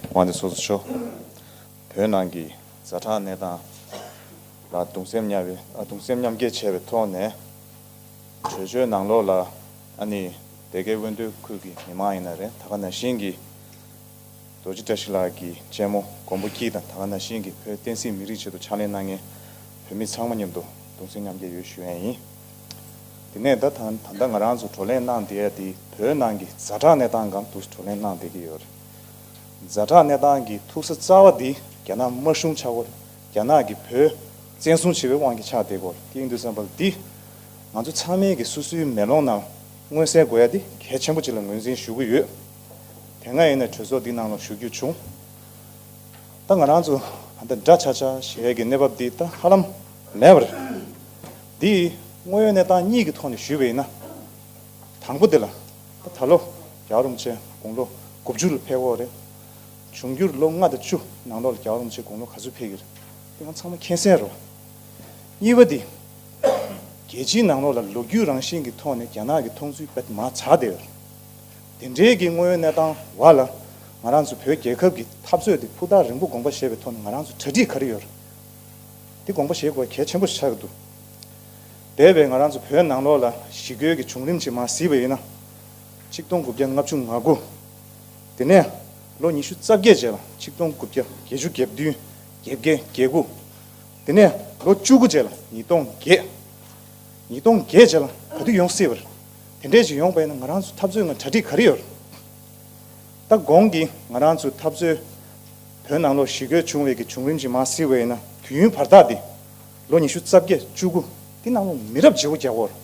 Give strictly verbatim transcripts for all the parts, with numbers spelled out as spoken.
དབང་འདུས་ཚོགས་གཙོ་མཆོག་བོད་ནང་གི་ཛ་དྲག་གནས་སྟངས་ལ་གདུང་སེམས་མཉམ་བའི་ཨ་གདུང་སེམས་མཉམ་སྐྱེད་བྱས་པའི་ཐོག་ནས། གྲོས་ཆོད་ནང་ལོགས་ལ་ཨ་ནི་སྡེ་དགེ་དབོན་སྟོད་ཁུལ་གྱི་མི་མང་ཡིན་ན་རེད། ད་ག་ནང་བཞིན་གྱི་རྡོ་རྗེ་བཀྲ་ཤིས་ལགས་ཀྱི་གཅེན་མོ་མགོན་པོ་སྐྱིད་དང་། ད་ག་ནང་བཞིན་གྱི་བོད་བསྟན་སྲིད་མི་རིགས་ཆེད་དུ་ཕྱག་ལས་གནང་མཁན་བོད་མི་ཚང་མ་མཉམ་དུ་གདུང་སེམས་མཉམ་སྐྱེད་ཡོད་ཞུ་ཡ་ཡིན། དེ་ནས་ད་ད་ད་ལྟ་ང་རང་ཚོ་བགྲོ་གླེང་གནང་བསྡད་ཡ་དེ་བོད་ནང་གི་ཛ་དྲག་གནས་སྟངས་སྒང་དུ་བགྲོ་གླེང་གནང་བསྡད་ཀྱི་ཡོད་རེད། ཛ་དྲག་གནས་སྟངས་ཀྱི་ཐུག་ས་རྩ་བ་འདི་རྒྱ་ནག་དམར་གཞུང་ཆགས་ཡོད་རེད། རྒྱ་ནག་གིས་བོད་བཙན་བཟུང་བྱས་པའི་དབང་གིས་ཆགས་བསྡད་ཡོད་རེད། དེ་ཡིན་དུས་ཙམ་པ་ལ་འདི་ང་ཚོ་ཚང་མས་ཀྱི་སོ་སོའི་མེ་ལོང་ནང་མངོན་གསལ་དགོས་ཡ་འདི་གལ་ཆེན་པོ་ཅིག་ལ་ངོས་འཛིན་ཞུ་གི་ཡོད། དེ་སྔ་ཡིན་ན་གྲོས་ཚོགས་འདི་ནང་ལ་ཞུ་རྒྱུ་བྱུང་། ད་ང་རང་ཚོ་ད་ལྟ་འདྲ་ཆགས་ཆགས་བྱེད་ཡས་ཀྱི་གནས་བབ་འདི་ད་ཧ་ལམ་མེད་པ་རེད། འདི་དངོས་ཡོད་གནས་སྟངས་གཉིས་ཀྱི་ཐོག་ནས་ཞུས་པ་ཡིན་ན། དང་པོ་འདི་ལ་ད་ད་ལོ་རྒྱལ་བ་རིན་པོ་ཆེ་དགུང་ལོ་དགུ་བཅུ་ལ་ཕེབས་ཡོད་རེད། འབྱུང་འགྱུར་ལོ་ལྔ་དང་བཅུ་ནང་ལོགས་ལ་རྒྱལ་བ་རིན་པོ་ཆེ་དགུང་ལོ་ག་ཚོད་ཕེབས་ཀྱི་རེད། དེ་ང་ཚང་མ་མཁྱེན་གསལ་རེད། གཉིས་པ་འདི། རྒྱལ་སྤྱིའི་ནང་ལོགས་ལ་ལོ་རྒྱུས་རང་བཞིན་གྱི་ཐོག་ནས་རྒྱ་ནག་གི་མཐོང་ཚུལ་དཔེ་མར་ཆག་བསྡད་ཡོད། དེ་འདྲའི་གི་དངོས་ཡོད་གནས་སྟངས་བར་ལ་ང་རང་ཚོ་བོད་རྒྱལ་ཁབ་ཀྱི་འཐབ་རྩོད་དེ་ཕུ་ཐག་རིང་པོ་དགོངས་པ་བཞེས་པའི་ཐོག་ནས་ང་རང་ཚོ་གྲ་སྒྲིག་ག་རེ་ཡོད་རེད། དེ་དགོངས་པ་བཞེས་དགོས་གལ་ཆེན་པོ་ཞིག་ཆགས་ཀྱི་འདུག་འདས་པའི་ང་རང་ཚོ་བོད་ནང་ལོགས་ལ་ཞི་རྒོལ་གྱི་བྱུང་རིམ་ཅིག་མར་གཟིགས་པ་ཡིན་ན། ཆིག་སྟོང་དགུ་བརྒྱ་ལྔ་བཅུ་ང་དགུ། དེ་ནས་ལོ་ཉི་ཤུ་རྩ་བརྒྱད་རྗེས་ལ་ཆིག་སྟོང་དགུ་བརྒྱ་བརྒྱད་ཅུ་གྱ་བདུན། གྱ་བརྒྱད། གྱ་དགུ། དེ་ནས་ལོ་བཅུ་དགུ་རྗེས་ལ་ཉིས་སྟོང་བརྒྱད། ཉིས་སྟོང་བརྒྱད་རྗེས་ལ་ག་དུས་ཡོང་སྲིད་པ་རེད། དེ་འདྲས་ཅིག་ཡོང་པ་ཡིན་ན་ང་རང་ཚོ་འཐབ་རྩོད་ལ་གྲ་སྒྲིག་ག་རེ་ཡོད་རེད། ད་གོང་གི་ང་རང་ཚོའི་འཐབ་རྩོད་བོད་ནང་ལོགས་ཞི་རྒོལ་བྱུང་བའི་གི་བྱུང་རིམ་ཅིག་མར་གཟིགས་པ་ཡིན་ན། དུས་ཡུན་བར་ཐག་འདི་ལོ་ཉི་ཤུ་རྩ་བརྒྱད། བཅུ་དགུ། འདི་ནང་ལོགས་མི་རབས་བརྗེ་པོ་རྒྱག་དགོས་རེད།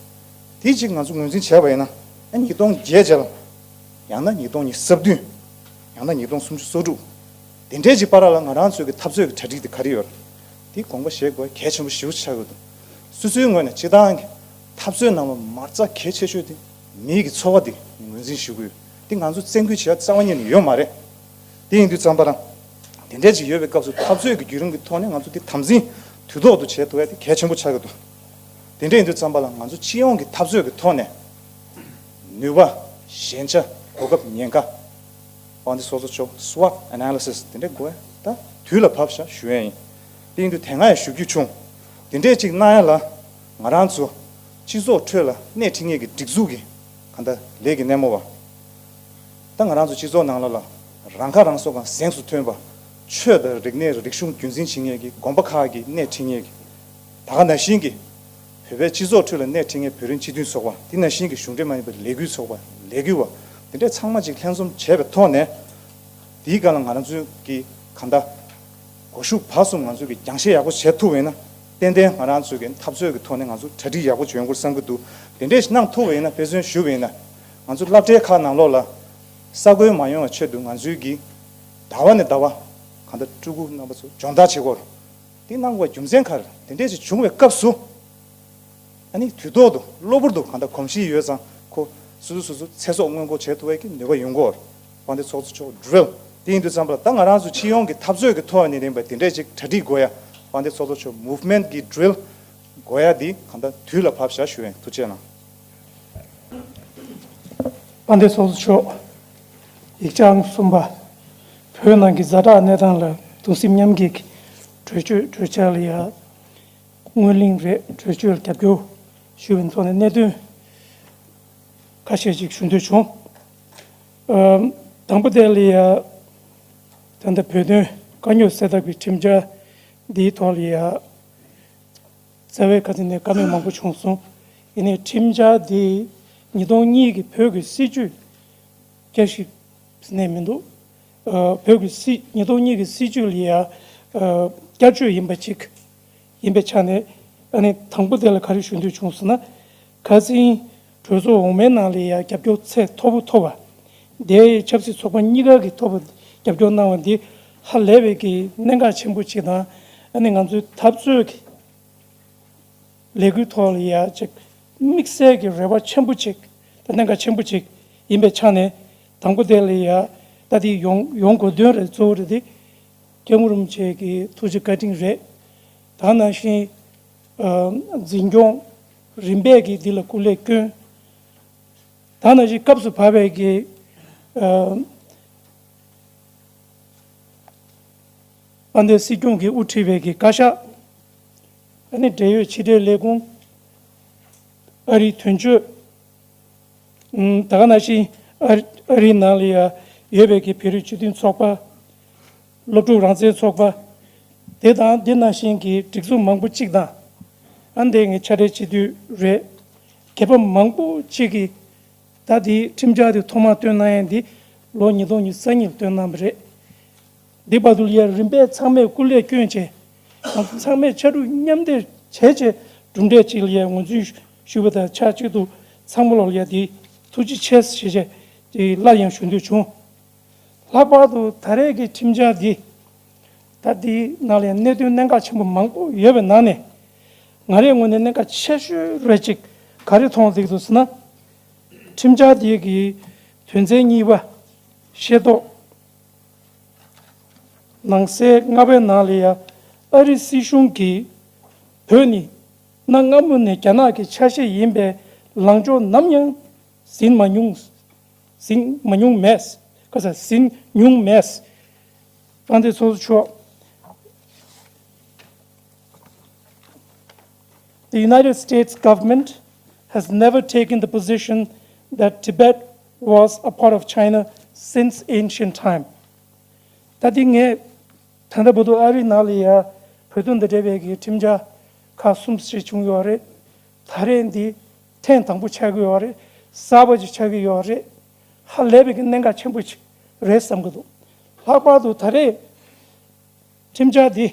དེ་གཅིག་ང་ཚོ་ངོས་འཛིན་བྱས་པ་ཡིན་ན། ཨ་ཉིས་སྟོང་བརྒྱད་རྗེས་ལ། ཡང་ན་ཉིས་སྟོང་ཉི་ཤུ་རྩ་བདུན། ཡང་ན་ཉིས་སྟོང་སུམ་ཅུ་སོ་དྲུག། དེ་འདྲའི་ཅིག་བར་ལ་ང་རང་ཚོའི་གི་འཐབ་རྩོད་ཀྱི་གྲ་སྒྲིག་དེ་ག་རེ་ཡོད་རེད། དེ་དགོངས་པ་བཞེས་དགོས་གལ་ཆེན་པོ་ཞེ་པོ་ཆགས་ཡོད་འདུག་སོ་སོའི་ངོས་ནས་སྤྱིར་བཏང་གི་འཐབ་རྩོད་ནང་ལ་མ་རྩ་གལ་ཆེ་ཤོས་དེ་མིའི་གི་འཚོ་བ་དེ་ངོས་འཛིན་ཞུ་དགོས་ཡོད། དེ་ང་ཚོ་བཙན་སྐུལ་བྱེད་ཡ་རྩ་བ་ཉིད་ནས་ཡོད་མ་རེད། དེ་ཡིན་དུས་ཙམ་པ་ལ། དེ་འདྲའི་ཅིག་ཡོད་པའི་སྐབས་སུ་འཐབ་རྩོད་ཀྱི་བརྒྱུད་རིམ་གྱི་ཐོག་ནས་ང་ཚོ་དེ་དམ་འཛིན་དུས་ཐོག་ཏུ་བྱེད་ཐུབ་ཡ་དེ་གལ་ཆེན་པོ་ཆགས་ཀྱི་འདུག་དེ་འདྲ་ཡིན་དུས་ཙམ་པ་ལ་ང་ཚོ་སྤྱི་ཡོངས་ཀྱི་འཐབ་རྩོད་ཀྱི་ཐོག་ནས། ནུས་པ། ཞན་ཆ། གོ་སྐབས། ཉེན་ཁ། དབང་འདུས་ཚོགས་གཙོ་མཆོག SWOT analysis དེ་འདྲ་དགོས་ད་དུས་ལ་བབ་ཤག་ཞུ་ཡ་ཡིན། དེ་ཡིན་དུས་དེ་སྔ་ཡང་ཞུ་རྒྱུ་བྱུང་། དེ་འདྲས་ཅིག་གནང་ཡ་ལ་ང་རང་ཚོ་སྤྱི་ཚོགས་ཁྲོད་ལ་སྣེ་ཁྲིད་མཁན་གྱི་སྒྲིག་འཛུགས་ཀྱི་གང་ལྟར་ལས་ཀྱི་སྣེ་མོ་བ། ད་ང་རང་ཚོ་སྤྱི་ཚོགས་ནང་ལ་ལ་རང་ཁ་རང་གསོ་གང་གཟེངས་སུ་ཐོན་པ། ཆོས་དང་རིག་གནས་རིག་གཞུང་རྒྱུན་འཛིན་བྱེད་མཁན་གྱི་དགོན་པ་ཁག་གི་སྣེ་ཁྲིད་མཁན་གྱི། ད་ག་ནང་བཞིན་གྱི་བོད་པའི་སྤྱི་ཚོགས་ཁྲོད་ལ་སྣེ་ཁྲིད་མཁན་བོད་རིགས་སྤྱི་མཐུན་ཚོགས་པ། དེ་ནང་བཞིན་གྱི་གཞུང་འབྲེལ་མ་ཡིན་པའི་ལས་འགུལ་ཚོགས་པ། ལས་འགུལ་བ། དེ་འདྲས་ཚང་མ་གཅིག་ལྷན་འཛོམས་བྱས་པའི་ཐོག་ནས། དེའི་སྒང་ལ་ང་རང་ཚོས་ཀྱི་གང་ལྟར་གོ་ཤུགས་བར་གསུམ་ང་ཚོས་ཀྱི་རྒྱང་ཤེལ་ཡག་པོ་བྱེད་ཐུབ་པ་ཡིན་ན། ཏན་ཏན་ང་རང་ཚོས་ཀྱི་འཐབ་རྩོད་ཀྱི་ཐོག་ནས་ང་ཚོ་གྲ་སྒྲིག་ཡག་པོ་ཡོང་དགོས་བསམ་གྱི་འདུག་དེ་འདྲས་ཞིག་གནང་ཐུབ་པ་ཡིན་ན། དཔེ་མཚོན་ཞུ་བ་ཡིན་ན། ང་ཚོ་སློབ་གྲྭའི་ཁག་ནང་ལོགས་ལ་ས་རྒོད་མ་ཡོང་བའི་ཆེད་དུ་ང་ཚོས་ཀྱི་ཟླ་བ་ནས་ཟླ་བ་གང་ལྟར་ཕྲུ་གུ་རྣམ་པ་ཚོ་སྦྱོང་བརྡར་བྱེད་དགོས། དེ་གནང་དགོས་རྒྱུ་མཚན་ག་རེ། དེ་འདྲས་ཞིག་བྱུང་བའི་སྐབས་སུ། ཨ་ནི་དུས་ཐོག་ཏུ་གློ་བུར་དུ་གང་ལྟར་གོམས་གཤིས་ཡོད་ཙང་ཁོ་སོ་སོ་སོ་སོ་ཚེ་སྲོག་སྔོན་འགོག་བྱེད་ཐུབ་པའི་གི་ནུས་པ་ཡོང་གི་ཡོད་རེད། དཔལ་ལྡན་ཚོགས་གཙོ་མཆོག་drill དེ་ཡིན་དུས་ཙམ་པ་ལ་ད་ང་རང་ཚོ་སྤྱི་ཡོངས་ཀྱི་འཐབ་རྩོད་ཀྱི་ཐོག་ནས་ཡིན་པ་དེ་འདྲས་ཅིག་གྲ་སྒྲིག་དགོས་ཡ། དཔལ་ལྡན་ཚོགས་གཙོ་མཆོག་movement གི་drill དགོས་ཡ་འདི་གང་ལྟར་དུས་ལ་བབ་བཞག་ཞུ་ཡ་ཡིན། ཐུགས་རྗེ་གནང་། དཔལ་ལྡན་ཚོགས་གཙོ་མཆོག་ཡིག་ཆ་ཨང་གསུམ་པ། བོད་ནང་གི་ཛ་དྲག་གནས་སྟངས་ལ་གདུང་སེམས་མཉམ་སྐྱེད་ཀྱི་གྲོས་ཆོད་གྲོས་འཆར་ལ་ཡ། སྔོན་གླེང་རེད། གྲོས་ཆོད་ལ་རྒྱབ་སྐྱོར་ཞུ་བའི་ཐོག་ནས་གནད་དོན་ཁ་ཤས་ཤིག་ཞུ་འདོད་བྱུང་། ཨ། དང་པོ་དེ་ལ་ཡ། ད་ལྟ་བོད་དོན་དཀའ་རྙོག་སེལ་ཐབས་ཀྱི་ཁྲིམས་འཆར་འདིའི་ཐོག་ལ་ཡ། རྩ་བའི་ཁ་ཚིག་ནས་བཀའ་མོལ་མང་པོ་བྱུང་སོང་། ཡིན་ནའི་ཁྲིམས་འཆར་འདི་ཉིས་སྟོང་གཉིས་ཀྱི་བོད་ཀྱི་སྲིད་བྱུས་བསྐྱར་ཞིབ་ནས་མི་འདུག་ཨ། བོད་ཀྱི་སྲིད་ཉིས་སྟོང་གཉིས་ཀྱི་སྲིད་བྱུས་ལ་ཡ། ཨ། བསྐྱར་བཅོས་ཡིན་པ་ཅིག་ཡིན་པའི་ཆ་ནས། ཨ་ནི་དང་པོ་དེ་ལ་ག་རེ་ཞུ་འདོད་བྱུང་ཟེར་ན། ཁ་སང་གྲོས་ཚོགས་འོག་མའི་ནང་ལ་ཡ་རྒྱབ་སྐྱོར་ཚད་མཐོ་པོ་ཐོབ་པ། དེ་ཆབ་སྲིད་ཚོགས་པ་གཉིས་ཀ་གི་ཐོག་རྒྱབ་སྐྱོར་གནང་བ་འདི་ཧ་ལས་པའི་གི་གནད་འགག་ཆེན་པོ་ཅིག་དང་། ཨ་ནི་ང་ཚོའི་འཐབ་རྩོད་ཀྱི་ལས་འགུལ་ཐོག་ལ་ཡ་ཅིག་དམིགས་བསལ་གྱི་རེ་བ་ཆེན་པོ་ཅིག་དང་གནད་འགག་ཆེན་པོ་ཅིག་ཡིན་པའི་ཆ་ནས། དང་པོ་དེ་ལ་ཡ་ད་དེ་ཡོང་ཡོང་དགོས་དོན་རེད། གཙོ་བོ་རེད་དེ། སྐྱབས་མགོན་རིན་པོ་ཆེ་གི་ཐུགས་རྗེ་བཀའ་དྲིན་རེད། ད་ག་ནང་བཞིན། ཨ། འཛིན་སྐྱོང་རིམ་པས་ཀྱིས་འདི་ལ་སྐུ་ལས་བསྐྱོན། ད་ག་ནང་བཞིན་སྐབས་སུ་བབས་པའི་གི། ཨ། དཔལ་ལྡན་སྲིད་སྐྱོང་གིས་དབུ་ཁྲིད་པའི་གི་བཀའ་ཤག་ཨ་ནི་འབྲེལ་ཡོད་ཕྱི་དྲིལ་ལས་ཁུངས། ཨ་རིའི་དོན་གཅོད། ཨམ། ད་ག་ནང་བཞིན་ཨ་ཨ་རིའི་ནང་ལ་ཡ་ཡོད་པའི་གི་བོད་རིགས་སྤྱི་མཐུན་ཚོགས་པ། སློབ་ཕྲུག་རང་བཙན་ཚོགས་པ། དེ་དང་དེ་ནང་བཞིན་གྱི་སྒྲིག་འཛུགས་མང་པོ་གཅིག་དང་། ཨ་འདི་ངས་ཕྱག་བྲིས་བྱེད་དུས་རེད། སྒེར་པ་མང་པོ་གཅིག་གིས་ད་དེའི་ཁྲིམས་འཆར་དེ་ཐོག་མར་བཏོན་གནང་ཡས་འདི་ལོ་ཉིས་སྟོང་ཉི་ཤུ་རྩ་གཉིས་ལ་བཏོན་གནང་བ་རེད། འདི་བར་དུ་ལ་ཡ་རིམ་པས་ཚང་མས་སྐུ་ལས་བསྐྱོན་བྱས། ང་ཚོ་ཚང་མས་ཕྱར་གྲུ་མཉམ་འདེགས་བྱས་བྱས་གྲུབ་འབྲས་ཅིག་ལ་ཡ་ངོས་འཛིན་ཞུས་པ་དང་ཆབས་ཅིག་ཏུ་ཚང་མ་ལོག་ལ་ཡ་འདི་ཐུགས་རྗེ་ཆེ་ཞེས་བྱས་འདི་སླར་ཡང་ཞུ་འདོད་བྱུང་། ལྷག་པར་དུ་ད་རེས་ཀྱི་ཁྲིམས་འཆར་འདི་ད་འདིའི་ནང་ལ་ཡ་གནད་དོན་གནད་འགག་ཆེན་པོ་མང་པོ་ཡོད་པའི་ནང་ནས་ང་རའི་ངོས་ནས་གནད་འགག་ཆེ་ཤོས་རེ་ཅིག་ག་རེ་མཐོང་བསྡད་འདུག་ཟེར་ན། ཁྲིམས་འཆར་འདི་གི་དོན་ཚན་གཉིས་པ་ཤེས་རྟོགས། ནང་གསལ་ལྔ་པའི་ནང་ལ་ཡ་ཨ་རི་སྲིད་གཞུང་གིས་བོད་ནི་གནའ་སྔ་མོ་ནས་རྒྱ་ནག་གི་ཆ་ཤས་ཡིན་པའི་ལངས་ཕྱོགས་ནམ་ཡང་ཟིན་མ་མྱོང་ཟིན་མ་མྱོང་མེད། ཁ་ས་ཟིན་མྱོང་མེད། དཔལ་ལྡན་ཚོགས་གཙོ་མཆོག The United States government has never taken the position that Tibet was a part of China since ancient time. ད་འདི་ངས་ད་ལྟ་བར་དུ་ཨ་རིའི་ནང་ལ་ཡ་བོད་དོན་དང་འབྲེལ་བའི་གི་ཁྲིམས་འཆར་ཁག་གསུམ་ཞིག་བྱུང་ཡོད་རེད། ད་རེས་འདི་ཐེངས་དང་པོ་ཆགས་ཀྱི་ཡོད་རེད། གསར་པ་ཅིག་ཆགས་ཀྱི་ཡོད་རེད། ཧ་ལས་པའི་གི་གནད་འགག་ཆེན་པོ་ཅིག་རེད་བསམ་གྱི་འདུག་ལྷག་པར་དུ་ད་རེས་ཁྲིམས་འཆར་འདི་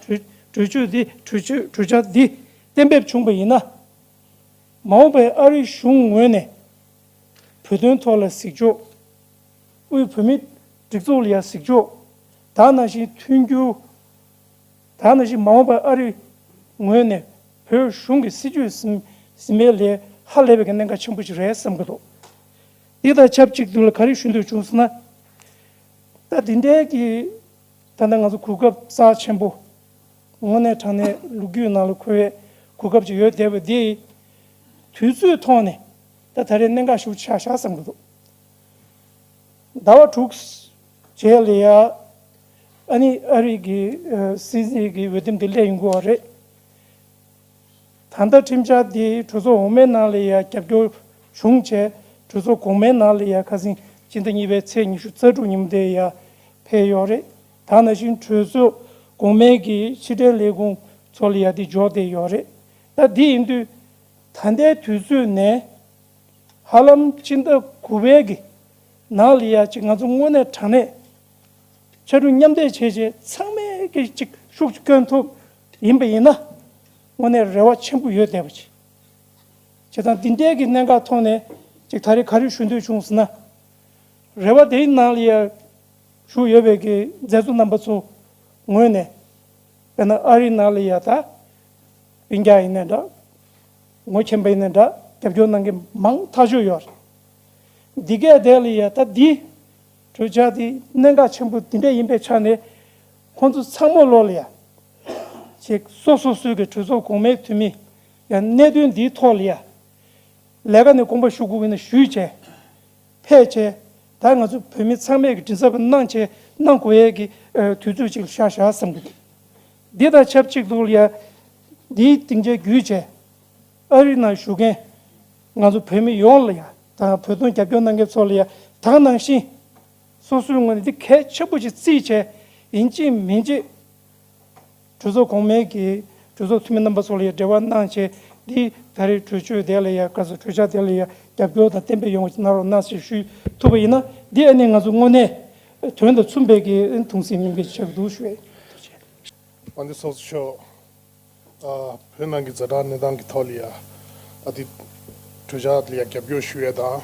གྲོས་གྲོས་ཆོད་འདི་གྲོས་ཆོད་གྲོས་འཆར་འདི་གཏན་འབེབས་བྱུང་བ་ཡིན་ན། མ་འོངས་པའི་ཨ་རིའི་གཞུང་ངོས་ནས་བོད་དོན་ཐོག་ལ་གཟིགས་ཕྱོགས། དབུས་བོད་མིའི་སྒྲིག་འཛུགས་ལ་ཡང་གཟིགས་ཕྱོགས། ད་ནང་བཞིན་མཐུན་འགྱུར། ད་ནང་བཞིན་མ་འོངས་པར་ཨ་རིའི་ངོས་ནས་བོད་གཞུང་གི་སྲིད་ཇུས་ཟིན་ཟིན་མིན་ལ་ཧ་ལས་པའི་གནད་འགག་ཆེན་པོ་ཞིག་རེད་བསམ་གྱི་འདུག་འདི་དང་ཆབས་ཅིག་ཏུ་ལ་ག་རེ་ཞུ་འདོད་བྱུང་ཟེར་ན། ད་འདི་འདྲའི་གི་ད་ལྟ་ང་ཚོ་གོ་སྐབས་རྩ་ཆེན་པོ། དངོས་གནས་དྲང་གནས་ལོ་རྒྱུས་ནང་ལ་འཁོད་པའི་གོ་སྐབས་ཅིག་ཡོད་བསྡད་པ་འདི། དུས་ཚོད་ཐོག་ནས་ད་ད་རེས་གནད་འགག་ཤུགས་ཆགས་ཤག་བསམ་གྱི་འདུག་ཟླ་བ་དྲུག་རྗེས་ལ་ཡ། ཨ་ནི་ཨ་རི་གི་ཨ་སྲིད་འཛིན་གྱི་འོས་འདེམས་དེ་སླེབས་ཡོང་གི་ཡོད་རེད། ད་ལྟ་ཁྲིམས་འཆར་འདི་གྲོས་ཚོགས་འོག་མའི་ནང་ལ་ཡ་རྒྱབ་སྐྱོར་བྱུང་བྱས། གྲོས་ཚོགས་གོང་མའི་ནང་ལ་ཡ་ཁ་སང་སྤྱི་ཟླ་གཉིས་པའི་ཚེས་ཉི་ཤུ་རྩ་དྲུག་ཉིན་མོ་དེ་ཡ་ཕེབས་ཡོད་རེད། ད་ནང་བཞིན་གྲོས་ཚོགས་གོང་མའི་གི་ཕྱི་དྲིལ་ལས་ཁུངས་ཚོ་ལ་ཡ་འདི་འབྱོར་བསྡད་ཡོད་རེད། ད་འདི་ཡིན་དུས་ད་ལྟའི་དུས་ཚོད་ནས། ཧ་ལམ་སྤྱི་ཟླ་དགུ་པའི་གི་ནང་ལ་ཡ་ཅིག་ང་ཚོ་དངོས་གནས་དྲང་གནས་ཕྱར་གྲུ་མཉམ་འདེགས་བྱས་བྱས་ཚང་མས་ཀྱི་ཅིག་ཤུགས་ཀྱིས་བསྐྱོན་ཐུབ་ཡིན་པ་ཡིན་ན། དངོས་གནས་རེ་བ་ཆེན་པོ་ཡོད་བསྡད་པ་ཅིག་བྱས་ཙང་འདི་འདྲའི་གི་གནད་འགག་ཐོག་ནས་ཅིག་ད་རེས་ག་རེ་ཞུ་འདོད་བྱུང་ཟེར་ན། རེ་བ་དེའི་ནང་ལ་ཡ་བཞུགས་ཡོད་པའི་གི་མཛད་གཙོ་རྣམ་པ་ཚོ་ངོས་ནས། དཔེར་ན་ཨ་རིའི་ནང་ལ་ཡ་ད་སྤུན་ཀྱག་ཡིན་ནའི་འདྲ། ངོ་མཁྱེན་པ་ཡིན་ནའི་འདྲ། རྒྱབ་སྐྱོར་གནང་མཁན་མང་ཐག་ཆོད་ཡོད་རེད། འདི་གས་དེ་ལ་ཡ་ད་འདི་གྲོས་འཆར་འདི་གནད་འགག་ཆེན་པོ་འདི་འདྲ་ཡིན་པའི་ཆ་ནས། ཁོང་ཚོ་ཚང་མ་ལོག་ལ་ཡ་ཅིག་སོ་སོ་སོའི་གི་གྲོས་ཚོགས་གོང་མའི་འཐུས་མི་ཡ་གནད་དོན་འདིའི་ཐོག་ལ་ཡ་ལས་ཀ་ནས་དགོངས་པ་ཞུ་དགོས་ཀྱི་ན་ཞུས་བྱས། ཕེབས་བྱས། ད་ང་ཚོ་བོད་མི་ཚང་མས་ཀྱི་མགྲིན་ཚབ་གནང་བྱས་གནང་དགོས་ཡས་ཀྱི་ཨ་དུས་ཚོད་ཅིག་ལ་ཤར་བཞག་བསམ་གྱི་འདུག་འདི་དང་ཆབས་ཅིག་ཏུ་ལ་ཡ། འདིའི་སྡིངས་ཆ་བརྒྱུད་བྱས། ཨ་རི་ནང་བཞུགས་མཁན་ང་ཚོ་བོད་མི་ཡོངས་ལ་ཡ། དང་བོད་དོན་རྒྱབ་སྐྱོར་གནང་མཁན་ཚོ་ལ་ཡ། ད་ག་ནང་བཞིན་སོ་སོའི་ངོས་ནས་འདི་གལ་ཆེན་པོ་ཞིག་བརྩིས་བྱས། ཡིན་གཅིག་མིན་གཅིག་གྲོས་ཚོགས་གོང་མའི་གི་གྲོས་ཚོགས་འཐུས་མི་རྣམ་པ་ཚོ་ལ་ཡ་འབྲེལ་བ་གནང་བྱས། འདི་ད་རེས་གྲོས་ཆོད་དེ་ལ་ཡ་ག་ཚོད་གྲོས་འཆར་དེ་ལ་ཡ་རྒྱབ་སྐྱོར་དང་གཏན་འབེབས་ཡོང་བ་ཅིག་གནང་རོགས་གནང་ཞེས་ཞུ་ཐུབ་པ་ཡིན་ན། འདི་ཨ་ནི་ང་ཚོ་དངོས་གནས་དོན་དང་མཚུངས་པའི་གི་གདུང་སེམས་མཉམ་སྐྱེད་ཆགས་འདུག་ཞུ་ཡ་ཡིན། ཨ་འདི་ཚོགས་གཙོ་མཆོག་ཨ་བོད་ནང་གི་ཛ་དྲག་གནས་སྟངས་ཀྱི་ཐོག་ལ་ཡ། ཨ་འདི་གྲོས་འཆར་ལ་ཡ་རྒྱབ་སྐྱོར་ཞུ་ཡ་དང་།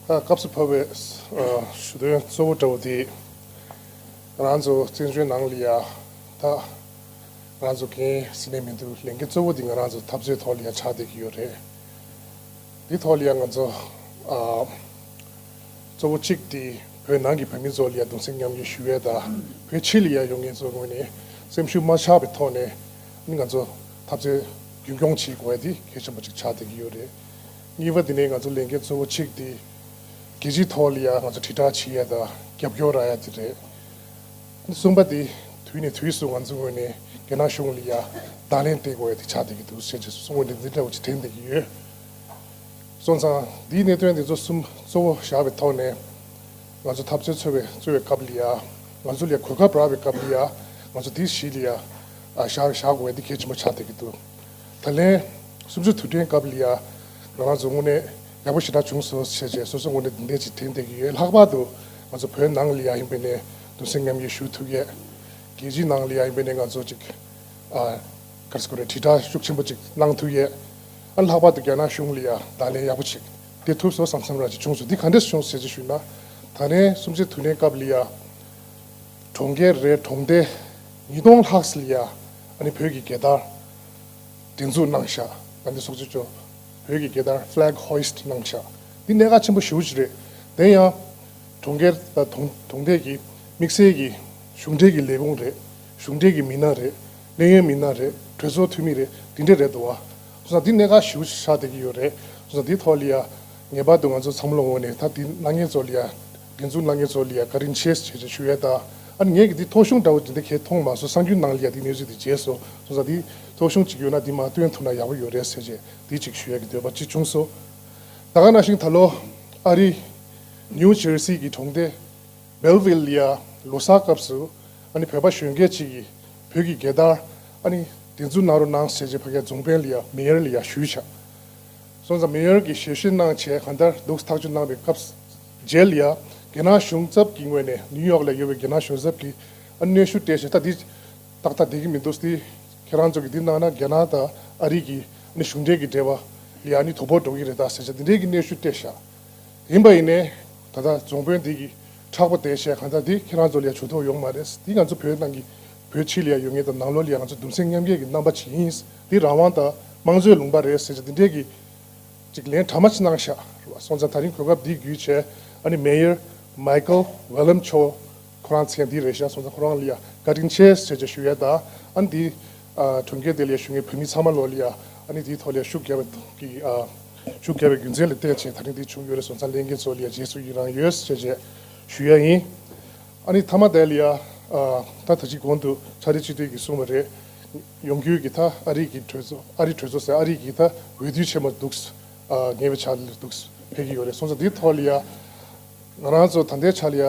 ཨ་སྐབས་སུ་བབས་པའི་ཨ་ཞུ་དོན་གཙོ་བོ་འདྲ་བོ་དེ། ང་རང་ཚོ་བཙན་བྱོལ་ནང་ལ་ཡ་ད་ང་རང་ཚོ་འགན་ཟེར་ནས་མི་འདུག་ལས་འགན་གཙོ་བོ་དེ་ང་རང་ཚོ་འཐབ་རྩོད་ཐོག་ལ་ཡ་ཆགས་བསྡད་ཀྱི་ཡོད་རེད། འདི་ཐོག་ལ་ཡ་ང་ཚོ་ཨ་གཙོ་བོ་གཅིག་དེ་བོད་ནང་གི་བོད་མི་ཚོ་ལ་ཡ་གདུང་སེམས་མཉམ་སྐྱེད་ཞུ་ཡས་དང་། བོད་ཕྱི་ལ་ཡ་ཡོད་མཁན་ཚོའི་ངོས་ནས་སེམས་ཤུགས་མ་ཆག་པའི་ཐོག་ནས་ནི་ང་ཚོ་འཐབ་རྩོད་རྒྱུན་སྐྱོང་བྱེད་དགོས་ཡ་དེ་གལ་ཆེན་པོ་གཅིག་ཆགས་བསྡད་ཀྱི་ཡོད་རེད། གཉིས་པ་དེ་ནས་ང་ཚོ་ལས་འགན་གཙོ་བོ་གཅིག་དེ་རྒྱལ་སྤྱིའི་ཐོག་ལ་ཡ་ང་ཚོ་དྲིལ་བསྒྲགས་བྱེད་ཡ་དང་རྒྱབ་སྐྱོར་རག་ཡ་དེ་རེད། གསུམ་པ་དེ་ དུས་ནས་དུས་སུ་ང་ཚོའི་ངོས་ནས་རྒྱ་ནག་གཞུང་ལ་ཡ་བརྡ་ལན་སྤྲད་དགོས་ཡ་དེ་ཆགས་བསྡད་ཀྱི་འདུག་ཟེར་བྱས་སོ་སོའི་ངོས་ནས་འདི་འདྲ་བོ་ཅིག་དྲན་བསྡད་ཀྱི་ཡོད། སོང་ཙང་འདིའི་གནད་དོན་འདི་ཚོ་གསུམ་གཙོ་བོ་བཞག་པའི་ཐོག་ནས་ང་ཚོ་འཐབ་རྩོད་འཚོལ་བའི་འཚོལ་བའི་སྐབས་ལ་ཡ་ང་ཚོ་ལ་ཡ་གོ་སྐབས་རག་པའི་སྐབས་ལ་ཡ་ང་ཚོ་འདི་གཞི་ལ་ཡ་ཨ་བཞག་བཞག་དགོས་ཡ་འདི་གལ་ཆེན་པོ་ཆགས་བསྡད་ཀྱི་འདུག་ད་ལན་གསུམ་བཅུ་དུས་དྲན་སྐབས་ལ་ཡ་ང་རང་ཚོ་དངོས་གནས་ཡག་པོ་ཞེ་དྲག་བྱུང་སོང་ཟེར་བྱས་སོ་སོ་ངོས་ནས་འདི་འདྲས་ཅིག་དྲན་བསྡད་ཀྱི་ཡོད། ལྷག་པར་དུ་ང་ཚོ་བོད་ནང་ལ་ཡ་ཡིན་པ་ཡིན་ནའི་གདུང་སེམས་མཉམ་སྐྱེད་ཞུ་ཐུབ་ཡས། རྒྱལ་སྤྱིའི་ནང་ལ་ཡ་ཡིན་པ་ཡིན་ནའི་ང་ཚོ་ཅིག་ཨ་ག་རེ་ཟེར་དགོས་རེད། དྲིལ་བསྒྲགས་ཤུགས་ཆེན་པོ་ཅིག་གནང་ཐུབ་ཡས། ཨ་ལྷག་པར་དུ་རྒྱ་ནག་གཞུང་ལ་ཡ་བརྡ་ལན་ཡག་པོ་ཅིག་སྤྲད་ཐུབ་སོང་བསམ་བསམ་རང་ཅིག་བྱུང་སོང་། འདི་ག་འདྲས་བྱུང་ཟེར་ཅིག་ཞུས་ན། ད་ལན་གསུམ་བཅུའི་དུས་དྲན་སྐབས་ལ་ཡ་གྲོང་ཁྱེར་རེ་གྲོང་སྡེ་ཉིས་སྟོང་ལྷག་ཙམ་ལ་ཡ་ཨ་ནི་བོད་ཀྱི་རྒྱལ་དར་སྒྲེང་འཛུགས་གནང་ཤག་ད་འདི་སོགས་ཚོ་བོད་ཀྱི་རྒྱལ་དར་flag hoist གནང་ཤག་འདི་གནད་འགག་ཆེན་པོ་ཞེ་པོ་ཅིག་རེད། དེ་ཡང་གྲོང་ཁྱེར་དང་གྲོང་གྲོང་སྡེ་གི་དམིགས་བསལ་གྱི་གཞུང་འབྲེལ་གྱི་ལས་ཁུངས་རེད། གཞུང་འབྲེལ་གྱི་མི་སྣ་རེད། ལས་ཡུན་མི་སྣ་རེད། གྲོས་ཚོགས་འཐུས་མི་རེད། འདི་འདྲ་རེད་འདུག་བ། སོང་ཙང་འདི་གནད་འགག་ཞེ་པོ་ཅིག་ཆགས་བསྡད་ཀྱི་ཡོད་རེད། སོང་ཙང་འདིའི་ཐོག་ལ་ཡ་ངེས་པར་དུ་ང་ཚོ་ཚང་མ་ལ་ངོས་ནས་ད་འདི་གནང་མཁན་ཚོ་ལ་ཡ་སྒྲེང་འཛུགས་གནང་མཁན་ཚོ་ལ་ཡ་བཀའ་དྲིན་ཆེ་ཞེས་ཞུ་ཡས་དང་། ཨ་ནི་ངས་ཀྱི་འདི་ཐོ་གཞུང་འདྲ་བོ་འདི་འདྲ་གས་མཐོང་མ་སོང་། གསར་འགྱུར་ནང་ལ་ཡ་འདི་གནས་ཚུལ་འདི་མཇལ་སོང་། སོང་ཙང་འདི་ཐོ་གཞུང་ཅིག་ཡོད་ན་འདི་མར་སྟོན་ཐུབ་ན་ཡག་པོ་ཡོད་རེད་ཟེར་བྱས་འདི་ཅིག་ཞུ་ཡས་ཀྱི་འདོད་པ་ཅིག་བྱུང་སོང་། ད་ག་ནང་བཞིན་ད་ལོ་ཨ་རི་ནིའུ་ཇར་སི་གི་གྲོང་སྡེ་སྦེལ་ཝིལ་ལ་ཡ་ལོ་གསར་སྐབས་སུ་ཨ་ནི་བོད་པ་གཞོན་སྐྱེས་ཅིག་གིས་བོད་ཀྱི་རྒྱལ་དར་ཨ་ནི་སྒྲེང་འཛུགས་གནང་རོགས་གནང་ཟེར་བྱས་ཕ་གིའི་རྫོང་དཔོན་ལ་ཡ་མེ་ཡར་ལ་ཡ་ཞུས་བཞག་སོང་ཙང་མེ་ཡར་གྱིས་ཞལ་བཞེས་གནང་བྱས་གང་ལྟར་འདུག་ཐག་གཅོད་གནང་བའི་སྐབས་རྗེས་ལ་ཡ་རྒྱ་ནག་གཞུང་ཚབ་ཀྱི་ངོས་ནས་ནིའུ་ཡོག་ལ་ཡོད་པའི་རྒྱ་ནག་གཞུང་ཚབ་ཀྱིས་ཨ་ནི་གནོན་ཤུགས་སྤྲད་བྱས། ད་འདི་ཏག་ཏག་བསྡད་ཀྱི་མི་འདུག་འདི་ཁྱེད་རང་ཚོ་གིས་འདི་གནང་ན་རྒྱ་ནག་དང་ཨ་རི་གི་ཨ་ནི་གཞུང་འབྲེལ་གྱི་འབྲེལ་བ་ལ་ཡ་ཨ་ནི་དོ་ཕོག་འགྲོ་གི་རེད་ད་ཟེར་བྱས་འདི་འདྲའི་གི་གནོན་ཤུགས་སྤྲད་བཞག་ཡིན་པ་ཡིན་ནའི་ད་ལྟ་རྫོང་དཔོན་འདི་གིས་མཁྲེགས་པོ་བསྡད་བྱས་གང་ལྟར་འདི་ཁྱེད་རང་ཚོ་ལ་ཡ་ཇུས་གཏོགས་ཡོང་མ་རེད། འདི་ང་ཚོ་བོད་ནང་གི་བོད་ཕྱི་ལ་ཡ་ཡོད་མཁན་དང་ནང་ལོགས་ལ་ཡ་ང་ཚོ་གདུང་སེམས་མཉམ་སྐྱེད་ཀྱི་རྣམ་པ་ཅིག་ཡིན། འདི་རང་དབང་དང་དམངས་གཙོའི་ལུང་པ་རེད་ཟེར་བྱས་འདི་འདྲའི་གི་ཅིག་ལན་གྲ་མ་ཅིག་གནང་ཤག་རེད་བ། སོང་ཙང་ད་རིང་གོ་སྐབས་འདི་བརྒྱུད་བྱས་ཨ་ནི་མེ་ཡར་མའི་ཀལ་ཝེ་ལམ་མཆོག་ཁོ་རང་མཚན་འདི་རེད་ཤག་སོང་ཙང་ཁོ་རང་ལ་ཡ་བཀའ་དྲིན་ཆེ་ཟེར་བྱས་ཞུ་ཡས་དང་། ཨ་ནི་འདི་ཨ་གྲོང་ཁྱེར་དེ་ལ་ཡ་བཞུགས་མཁན་བོད་མི་ཚང་མ་ལོ་ལ་ཡ་ཨ་ནི་འདིའི་ཐོག་ལ་ཡ་ཤུགས་རྒྱབ་པའི་གི་ཨ་ཤུགས་རྒྱབ་པའི་རྒྱུ་མཚན་ལ་བལྟས་བྱས་ད་རིང་འདི་བྱུང་ཡོད་རེད། སོང་ཙང་ལྷན་རྒྱས་ཚོ་ལ་ཡ་རྗེས་སུ་ཡི་རང་ཡོད་ཟེར་བྱས་ཞུ་ཡ་ཡིན། ཨ་ནི་མཐའ་མ་དེ་ལ་ཡ་ཨ་ད་ད་ཅི་གོང་དུ་ཕྱག་སྦྲེལ་སྤྱི་འཐུས་ཀྱིས་གསུངས་པ་རེད། ཡོང་རྒྱུའི་གི་ད་ཨ་རི་གི་གྲོས་ཚོགས་ཨ་རི་གྲོས་ཚོགས་ཟེར་ཨ་རི་གི་ད་འོས་བསྡུ་ཆེན་མོ་འདུག་ཨ་ཉེ་བའི་ཆར་ལ་འདུག་ཕེབས་ཀྱི་ཡོད་རེད། སོང་ཙང་འདིའི་ཐོག་ལ་ཡ་ང་རང་ཚོ་ད་ལྟའི་ཆར་ལ་ཡ་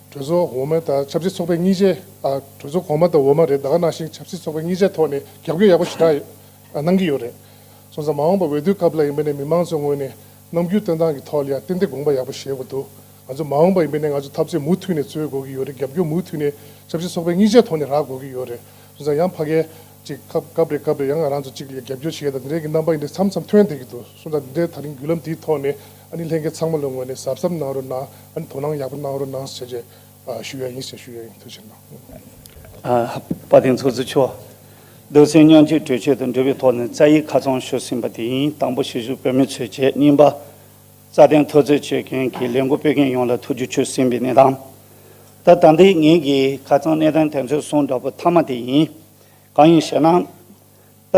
གྲོས་ཚོགས་འོག་མ་དང་ཆབ་སྲིད་ཚོགས་པ་གཉིས་ཆའི་ཨ་གྲོས་ཚོགས་གོང་མ་དང་འོག་མ་རེད། ད་ག་ནང་བཞིན་ཆབ་སྲིད་ཚོགས་པ་གཉིས་ཆའི་ཐོག་ནས་རྒྱབ་སྐྱོར་ཡག་པོ་ཞེ་དྲག་གནང་གི་ཡོད་རེད། སོང་ཙང་མ་འོངས་པ་འོས་བསྡུའི་སྐབས་ལ་ཡིན་པ་ནས་མི་མང་ཚོའི་ངོས་ནས་རྣམ་འགྱུར་སྟོན་སྟངས་ཀྱི་ཐོག་ལ་ཡང་ཏན་ཏན་དགོངས་པ་ཡག་པོ་བཞེས་དགོས་འདུག་ང་ཚོ་མ་འོངས་པ་ཡིན་པ་ནས་ང་ཚོ་འཐབ་རྩོད་མུ་མཐུད་ནས་རྩོད་དགོས་ཀྱི་ཡོད་རེད། རྒྱབ་སྐྱོར་མུ་མཐུད་ནས་ཆབ་སྲིད་ཚོགས་པ་གཉིས་ཆའི་ཐོག་ནས་རག་དགོས་ཀྱི་ཡོད་རེད། སོང་ཙང་ཡང་ཕ་གིའི་ཅིག་སྐབས་སྐབས་རེ་སྐབས་རེ་ཡང་ང་རང་ཚོ་གཅིག་ལ་རྒྱབ་སྐྱོར་བྱེད་ཡ་དང་འདི་འདྲའི་གི་རྣམ་པ་ཡིན་ནའི་མཚམས་མཚམས་ཐོན་བསྡད་ཀྱི་འདུག་སོང་ཙང་འདི་འདྲའི་ད་རིང་བརྒྱུད་ལམ་འདིའི་ཐོག་ནས་ཨ་ནི་ལྷན་རྒྱས་ཚང་མ་ལ་ངོས་ནས་གཟབ་གཟབ་གནང་རོགས་གནང་། ཨ་ནི་དོ་སྣང་ཡག་པོ་གནང་རོགས་གནང་ཟེར་བྱས་ཨ་ཞུ་ཡ་ཡིན་ཟེར་ཞུ་ཡ་ཡིན། ཐུགས་རྗེ་གནང་། ཨ་དཔལ་ལྡན་ཚོགས་གཙོ་མཆོག་གདུང་སེམས་མཉམ་སྐྱེད་གྲོས་ཆོད་དང་འབྲེལ་བའི་ཐོག་ནས་རྩ་ཡིག་ཁ་ཚང་ཞུས་ཟིན་པ་དེ་ཡིན། དང་པོ་ཞུ་ཞུ་བོད་མི་ཚོས་བྱས། གཉིས་པ་རྩ་དོན་འཐབ་རྩོད་བྱེད་མཁན་གྱི་ལས་འགུལ་སྤེལ་མཁན་ཡོངས་ལ་ཐུགས་རྗེ་ཆེ་ཟེར་བའི་གནས་སྟངས། ད་ད་ལྟའི་ངེད་ཀྱི་ཁ་ཚང་གནད་དོན་དོན་ཚན་གསུམ་འདྲ་པོ་མཐའ་མ་དེ་ཡིན། གང་ཡིན་ཞེ་ན། ད་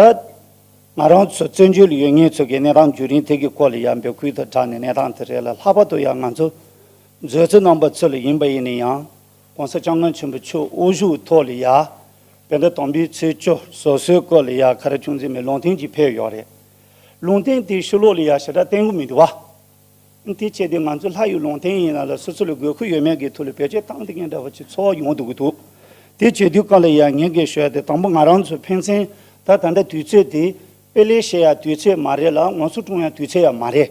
ང་རང་ཚོ་བཙན་བྱོལ་ལ་ཡོད་མཁན་ཚོ་གི་གནས་སྟངས་བརྒྱུད་རིམ་དེ་གི་སྐོར་ལ་ཡང་འབོད་སྐུལ་དང་སྦྲགས་ནས་གནས་སྟངས་དེ་རེད་ལ། ལྷག་པར་དུ་ཡང་ང་ཚོ་མཛོད་བཙུན་རྣམ་པ་ཚོ་ལ་ཡིན་པ་ཡིན་ན་ཡང་གོང་ས་སྐྱབས་མགོན་ཆེན་པོ་མཆོག་དབུ་བཞུགས་ཐོག་ལ་ཡ་བོད་ཟླ་དང་པོའི་ཚེས་བཅུ་སོ་སོའི་སྐོར་ལ་ཡ་ཁ་ར་ཆུང་འཛིན་མའི་ལུང་བསྟན་ཅིག་ཕེབས་ཡོད་རེད། ལུང་བསྟན་དེ་ཕྱི་ལོགས་ལ་ཡ་ཞེ་དྲག་བསྟན་གྱི་མི་འདུག་བ། དེ་བྱས་ཏེ་ང་ཚོ་ལྷ་ཡི་ལུང་བསྟན་ཡིན་ན་ལ་སོ་སོ་ལ་དགོས་མཁོ་ཡོད་མེད་ཀྱི་ཐོག་ལ་བེད་སྤྱོད་བཏང་བསྡད་མཁན་འདྲ་བ་ཅིག་ཚོར་བ་ཡོང་འདུག་གི་འདུག་དེ་བྱེད་དུས་སྐབས་ལ་ཡང་ངེད་ཀྱིས་ཞུ་ཡ་དེ་དང་པོ་ང་རང་ཚོ་ཕན་ཚུན་ད་ད་ལྟ་དུས་ཚོད་དེ་དཔེ་ལེགས་བཤད་ཡ་དུས་ཚོད་མ་རེད་ལ་ངོ་སོ་སྲུང་ཡ་དུས་ཚོད་ཡང་མ་རེད།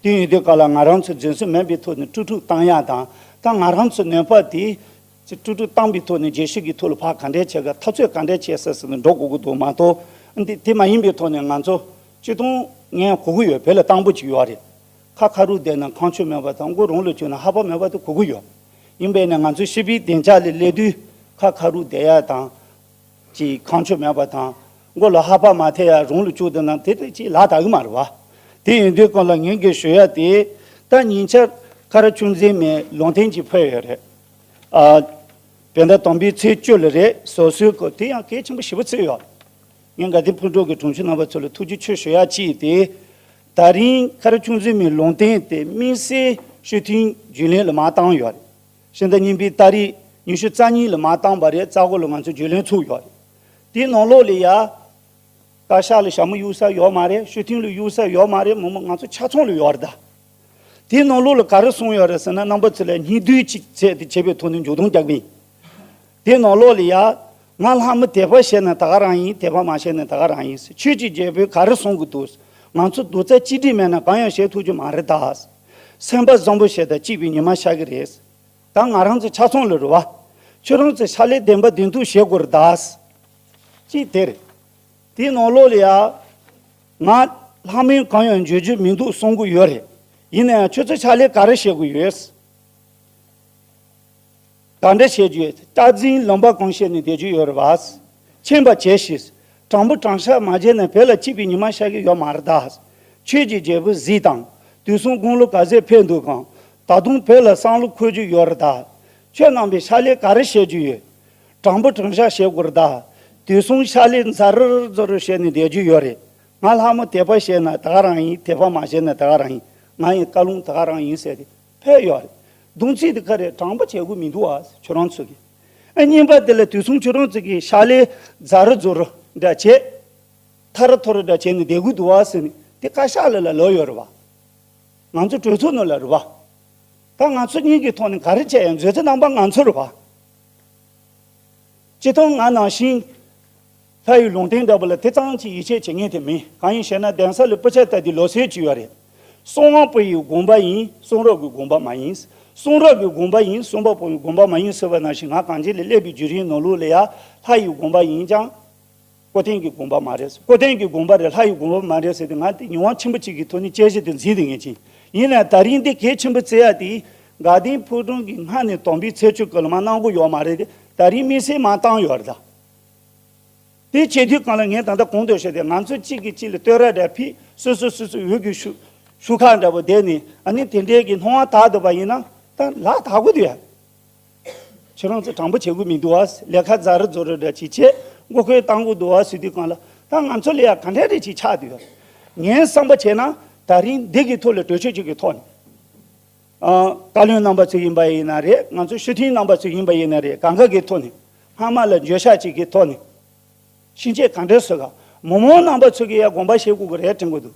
དེ་ཡིན་དུས་སྐབས་ལ་ང་རང་ཚོ་འཛིན་བཟུང་མིན་པའི་ཐོག་ནས་དཀྲུག་དཀྲུག་བཏང་ཡ་དང་། ད་ང་རང་ཚོ་ནུས་པ་དེ་དཀྲུག་དཀྲུག་བཏང་པའི་ཐོག་ནས་རྒྱལ་སྤྱི་གི་ཐོག་ལ་ཕར་ག་འདྲས་བྱེད་ག་འཐབ་རྩོད་ག་འདྲས་བྱེད་ས་ཟེར་ནས་འགྲོ་དགོས་ཀྱི་འདུག་མ་གཏོགས། འདི་དེ་མ་ཡིན་པའི་ཐོག་ནས་ང་ཚོ་སྤྱིར་བཏང་ངས་གོ་གི་ཡོད། བོད་ལ་དྲང་པོ་ཅིག་ཡོད་རེད། ཁ་ཁ་རུ་བསྡད་ན་ཁ་མཆུ་མེད་པ་དང་མགོ་རང་ལ་བཅུག་ན་ལྷགས་པ་མེད་པ་དེ་གོ་གི་ཡོད། ཡིན་པས་ན་ང་ཚོ་སྤྱི་པའི་བདེ་འཇགས་ལ་སླེབས་དུས་ཁ་ཁ་རུ་བསྡད་ཡ་དང་། ཅིག་ཁ་མཆུ་མེད་པ་དང་མགོ་ལ་ལྷགས་པ་མ་ཐེབས་ཡ་རང་ལ་བཅུག་བསྡད་ན་དེ་དེ་ཅིག་ལག་བསྟར་གི་མ་རེད་བ། དེ་ཡིན་དུས་སྐབས་ལ་ངེད་ཀྱིས་ཞུ་ཡ་དེ་ད་ཉིན་ཆར་ཁ་ར་ཆུང་འཛིན་མའི་ལུང་བསྟན་ཅིག་ཕེབས་ཡོད་རེད། ཨ། བོད་ཟླ་དང་པོའི་ཚེས་བཅུ་ལ་རེད། སོ་སོའི་སྐོར་དེ་ཡང་གལ་ཆེན་པོ་ཞེ་པོ་བརྩི་ཡོད། ངས་དགའ་ལྡན་ཕོ་བྲང་གི་དྲུང་ཆེ་རྣམ་པ་ཚོ་ལ་ཐུགས་རྗེ་ཆེ་ཞུ་ཡ་གཅིག་དེ། ད་རིང་ཁ་ར་ཆུང་འཛིན་མའི་ལུང་བསྟན་དེ་དམིགས་བསལ་སྤྱི་འཐུས་རྒྱུན་ལས་ལ་མར་བཏང་ཡོད་རེད། ཕྱི་ཟླ་གཉིས་པའི་ཏ་རིག་ ཉི་ཤུ་རྩ་གཉིས་ལ་མ་བཏང་བ་རེད། རྩ་གོ་ལ་ང་ཚོ་རྒྱུན་ལས་ཚུགས་ཡོད་རེད། དེའི་ནང་ལོགས་ལ་ཡ། བཀའ་ཤག་ལ་ཞྭ་མོ་གཡུག་ས་ཡོད་མ་རེད། ཞུ་ཐེངས་ལ་གཡུག་ས་ཡོད་མ་རེད། མི་མང་ང་ཚོ་ཆ་ཚང་ལ་ཡོད་རེད་ད། དེའི་ནང་ལོགས་ལ་ག་རེ་གསུངས་ཡོད་རེད་ཟེར་ན། རྣམ་པ་ཚོ་ལ་སྙིང་བསྡུས་ཅིག་བྱས་ཏེ་བྱས་པའི་ཐོག་ནས་མཇུག་སྡོམ་རྒྱག་གི་ཡིན། དེའི་ནང་ལོགས་ལ་ཡ། ང་ལྷ་མོ་དད་པ་བྱས་ན་ད་ག་རང་ཡིན། དད་པ་མ་བྱས་ན་ད་ག་རང་ཡིན་ཟེར། ཆོས་ཀྱི་རྒྱལ་པོས་ག་རེ་གསུང་གི་འདུག། ང་ཚོ་རྡོག་རྩ་གཅིག་སྒྲིལ་མེད་ན་གང་ཡང་བྱེད་ཐུབ་ཀྱི་མ་རེད་ད། སེམས་པ་བཟང་པོ་བྱས་ད་སྐྱིད་པའི་ཉི་མ་ཤར་གི་རེད། ད་ང་རང་ཚོ་ཆ་ཚང་ལ་རེད་བ། ཁྱོད་རང་ཚོ་ཕྱག་ལས་བདེན་པ་བདེན་ཐུག་བྱེད་དགོས་རེད་ད། གཅིག་དེ་རེད། དེའི་ནང་ལོགས་ལ་ཡ། ང་ལྷ་མོའི་གང་ཡང་འཇོན་རྒྱུ་མི་འདུག་གསུང་གི་ཡོད་རེད། ཡིན་ན་ཡང་ཁྱོད་ཚོ་ཕྱག་ལས་ག་རེ་བྱེད་དགོས་ཡོད། ག་འདྲ་བྱེད་རྒྱུ་ཡོད། སྟག་འཛིན་ལུང་པ་གང་བྱས་ནས་བསྡད་རྒྱུ་ཡོད་རེད་བ། མཁྱེན་པ་བྱས་ཤིག། དྲང་པོ་དྲང་བཞག་མ་བྱས་ན་བོད་ལ་སྐྱིད་པའི་ཉི་མ་ཤར་གི་ཡོད་མ་རེད་ད། ཆོས་ཀྱི་རྒྱལ་པོ་གཟིགས་དང་། དུས་གསུམ་དགུང་ལོ་ག་ཚོད་ཕེབས་འདུག་གམ། ད་དུང་བོད་ལ་བསམ་བློ་འཁོར་རྒྱུ་ཡོད་རེད་ད། ཁྱོད་རྣམ་པས་ཕྱག་ལས་ག་རེ་བྱེད་རྒྱུ་ཡོད། དྲང་པོ་དྲང་བཞག་བྱེད་དགོས་རེད་ད། དུས་གསུམ་ཕྱག་ལས་ཛ་རུར་ཛ་རུར་བྱས་ནས་བསྡད་རྒྱུ་ཡོད་རེད། ང་ལྷ་མོ་དད་པ་བྱས་ན་ད་ག་རང་ཡིན། དད་པ་མ་བྱས་ན་ད་ག་རང་ཡིན། ང་ཡི་བཀའ་ལུང་ད་ག་རང་ཡིན་ཟེར་ཏེ་ཕེབས་ཡོད་རེད། གདོང་ཚིག་དེ་ག་རེ་དྲང་པོ་བྱེད་དགོས་མི་འདུག་ཨ། ཁྱོད་རང་ཚོ་གིས། ཨ་གཉིས་པ་དེ་ལ་དུས་གསུམ་ཁྱོད་རང་ཚོ་གིས་ཕྱག་ལས་ཛ་རུ་ཛུ་རུ་འདྲ་བྱེད། ཐ་རུ་ཐོ་རུ་འདྲ་བྱས་ནས་བསྡད་དགོས་འདུག་ཨ་ཟེར་ནས་དེ་བཀའ་ཤག་ལ་ལ་ལོས་ཡོད་རེད་བ། ང་ཚོ་གྲོས་ཚོགས་ནང་ལ་རེད་བ། ད་ང་ཚོ་གཉིས་ཀྱི་ཐོག་ནས་ག་རེ་བྱས་ཡང་མཛོད་ཚེ་རྣམ་པ་ང་ཚོ་རེད་བ། སྤྱིར་བཏང་ང་ནང་བཞིན་ལྷ་ཡི་ལུང་བསྟན་འདྲ་པོ་ལ་དེ་ཙམ་གྱི་ཡིད་ཆེས་བྱེད་མཁན་དེ་མིན། གང་ཡིན་ཞེ་ན་གདན་ས་ལ་སྤུ་ཆ་ལྟ་དུས་ལོ་སེར་གྱི་ཡོད་རེད། གསང་བ་པོ་ཡི་དགོངས་པ་ཡིན། གསུང་རབ་ཀྱི་དགོངས་པ་མ་ཡིན། གསུང་རབ་ཀྱི་དགོངས་པ་ཡིན། གསང་བ་པོ་ཡི་དགོངས་པ་མ་ཡིན་ཟེར་བ་ནང་བཞིན་ང་གངས་ཅན་ལ་སླེབས་པའི་བརྒྱུད་རིམ་ནང་ལོགས་ལ་ཡ་ལྷ་ཡི་དགོངས་པ་ཡིན་ཀྱང་། སྐུ་རྟེན་གྱི་དགོངས་པ་མ་རེད། སྐུ་རྟེན་གྱི་དགོངས་པ་རེད། ལྷ་ཡི་དགོངས་པ་མ་རེད་ཟེར་ཏེ་ང་དེ་ཉེས་དབང་ཆེན་པོ་གཅིག་གི་ཐོག་ནས་དཔྱད་གཞི་དེ་འཛིན་དེ་ངེས་ཅིང་། ཡིན་ནའང་ད་རིང་འདི་གལ་ཆེན་པོ་བརྩི་ཡ་དེ་དགའ་ལྡན་ཕོ་བྲང་གི་སྔ་ནས་དམ་པའི་ཚེ་མཆོག་གི་ལ་མ་གནང་གི་ཡོད་མ་རེད་དེ། ད་རིང་དམིགས་བསལ་མ་བཏང་ཡོད་རེད་ད། དེ་བྱེད་དུས་གང་ལ་ངས་ད་ལྟ་གོང་དུ་བཤད་དེ་ང་ཚོ་གཅིག་གིས་གཅིག་ལ་བསྟོད་ར་འདྲ་ཕུལ། སོ་སོ་སོ་སོའི་འོས་ཀྱི་ཤུ་ཤུ་ཁག་འདྲ་པོ་བསྡད་ནས་ཨ་ནི་དེ་འདྲའི་གི་སྣང་བ་དག་འདུག་པ་ཡིན་ན་ད་ལག་དག་གི་འདུག་ཡ། ཁྱེད་རང་ཚོ་དྲང་པོ་བྱེད་དགོས་མི་འདུག་ཨ། ལས་ཀ་ཛ་རུ་ཛོ་རུ་འདྲ་ཅིག་བྱས་མགོ་སྐོར་བཏང་དགོས་འདུག་ཨ་ཟེར་དུས་གང་ལ་ད་ང་ཚོ་ལ་ཡ་ག་འདྲ་རེ་ཅིག་ཆགས་འདུག་ཡ། ངའི་བསམ་པ་བྱས་ན་ད་རིང་འདི་གི་ཐོག་ལ་གྲོས་ཆོད་ཅིག་གི་ཐོག་ནས། ཨ། བཀའ་བློན་རྣམ་པ་ཚོ་ཡིན་པ་ཡིན་ན་རེད། ང་ཚོ་ཤུགས་མཐུན་རྣམ་པ་ཚོ་ཡིན་པ་ཡིན་ན་རེད། གང་ག་གི་ཐོག་ནས་སྔ་མ་ལ་འགྱོད་བཤགས་ཅིག་གི་ཐོག་ནས་ཕྱིན་ཆད་ག་འདྲ་བཟོ་ག་མི་མང་རྣམ་པ་ཚོ་གི་ཡ་དགོངས་པ་བཞེས་དགོས་ཀྱི་རེད་དྲན་གྱི་འདུག་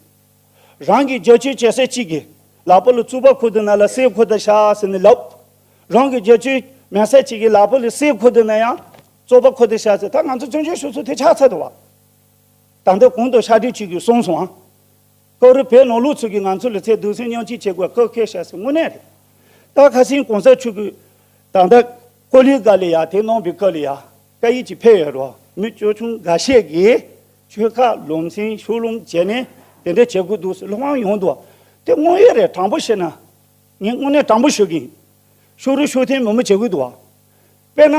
རང་གི་རྒྱབ་སྐྱོར་བྱེད་ས་གཅིག་གིས་ལག་པ་ལ་བཙོག་པ་ཁུར་དུ་ན་ལ་གསེར་ཁུར་དུ་བཞག་ཟེར་ནས་ལབ། རང་གི་རྒྱབ་སྐྱོར་མེད་ས་གཅིག་གིས་ལག་པ་ལ་གསེར་ཁུར་དུ་ན་ཡང་བཙོག་པ་ཁུར་དུ་བཞག་ཟེར། ད་ང་ཚོ་བཙན་བྱོལ་སྤྱི་ཚོགས་དེ་ཆགས་ཚར་འདུག་བ། ད་ལྟ་གོང་དུ་ཕྱག་སྦྲེལ་གཅིག་གིས་གསུངས་སོང་ཨ། སྐབས་རེ་བོད་ནང་ལོགས་ཚོ་གིས་ང་ཚོ་ལ་ཚེ་གདུང་སེམས་མཉམ་སྐྱེད་བྱེད་དགོས་སྐབས་ཁེལ་བཞག་ཟེར་དངོས་གནས་རེད། ད་ཁ་སང་གོང་ས་མཆོག་གིས་ད་ལྟ་ཀོ་ལི་གྷལ་ལ་ཡ་དེ་གནང་བའི་སྐབས་ལ་ཡ་བཀའ་ཡིག་ཅིག་ཕེབས་ཡོད་རེད་བ། མི་ཆེ་ཆུང་འགའ་ཤས་ཀྱིས་ཆོལ་ཁ་ལམ་སེང་ཕྱོགས་ལྷུང་བྱས་ནས་དེ་འདྲ་བྱེད་དགོས་འདུག་ཟེར་སློབ་དཔོན་ཡོང་འདུག་བ། དེ་དངོས་ཡོད་རེད། དྲང་པོ་བཤད་ན། ངས་དངོས་གནས་དྲང་པོ་ཞུ་གི་ཡིན། ཕྱོགས་རིས་ཕྱོགས་འཐེན་མང་པོ་བྱེད་དགོས་འདུག་བ། དཔེར་ན།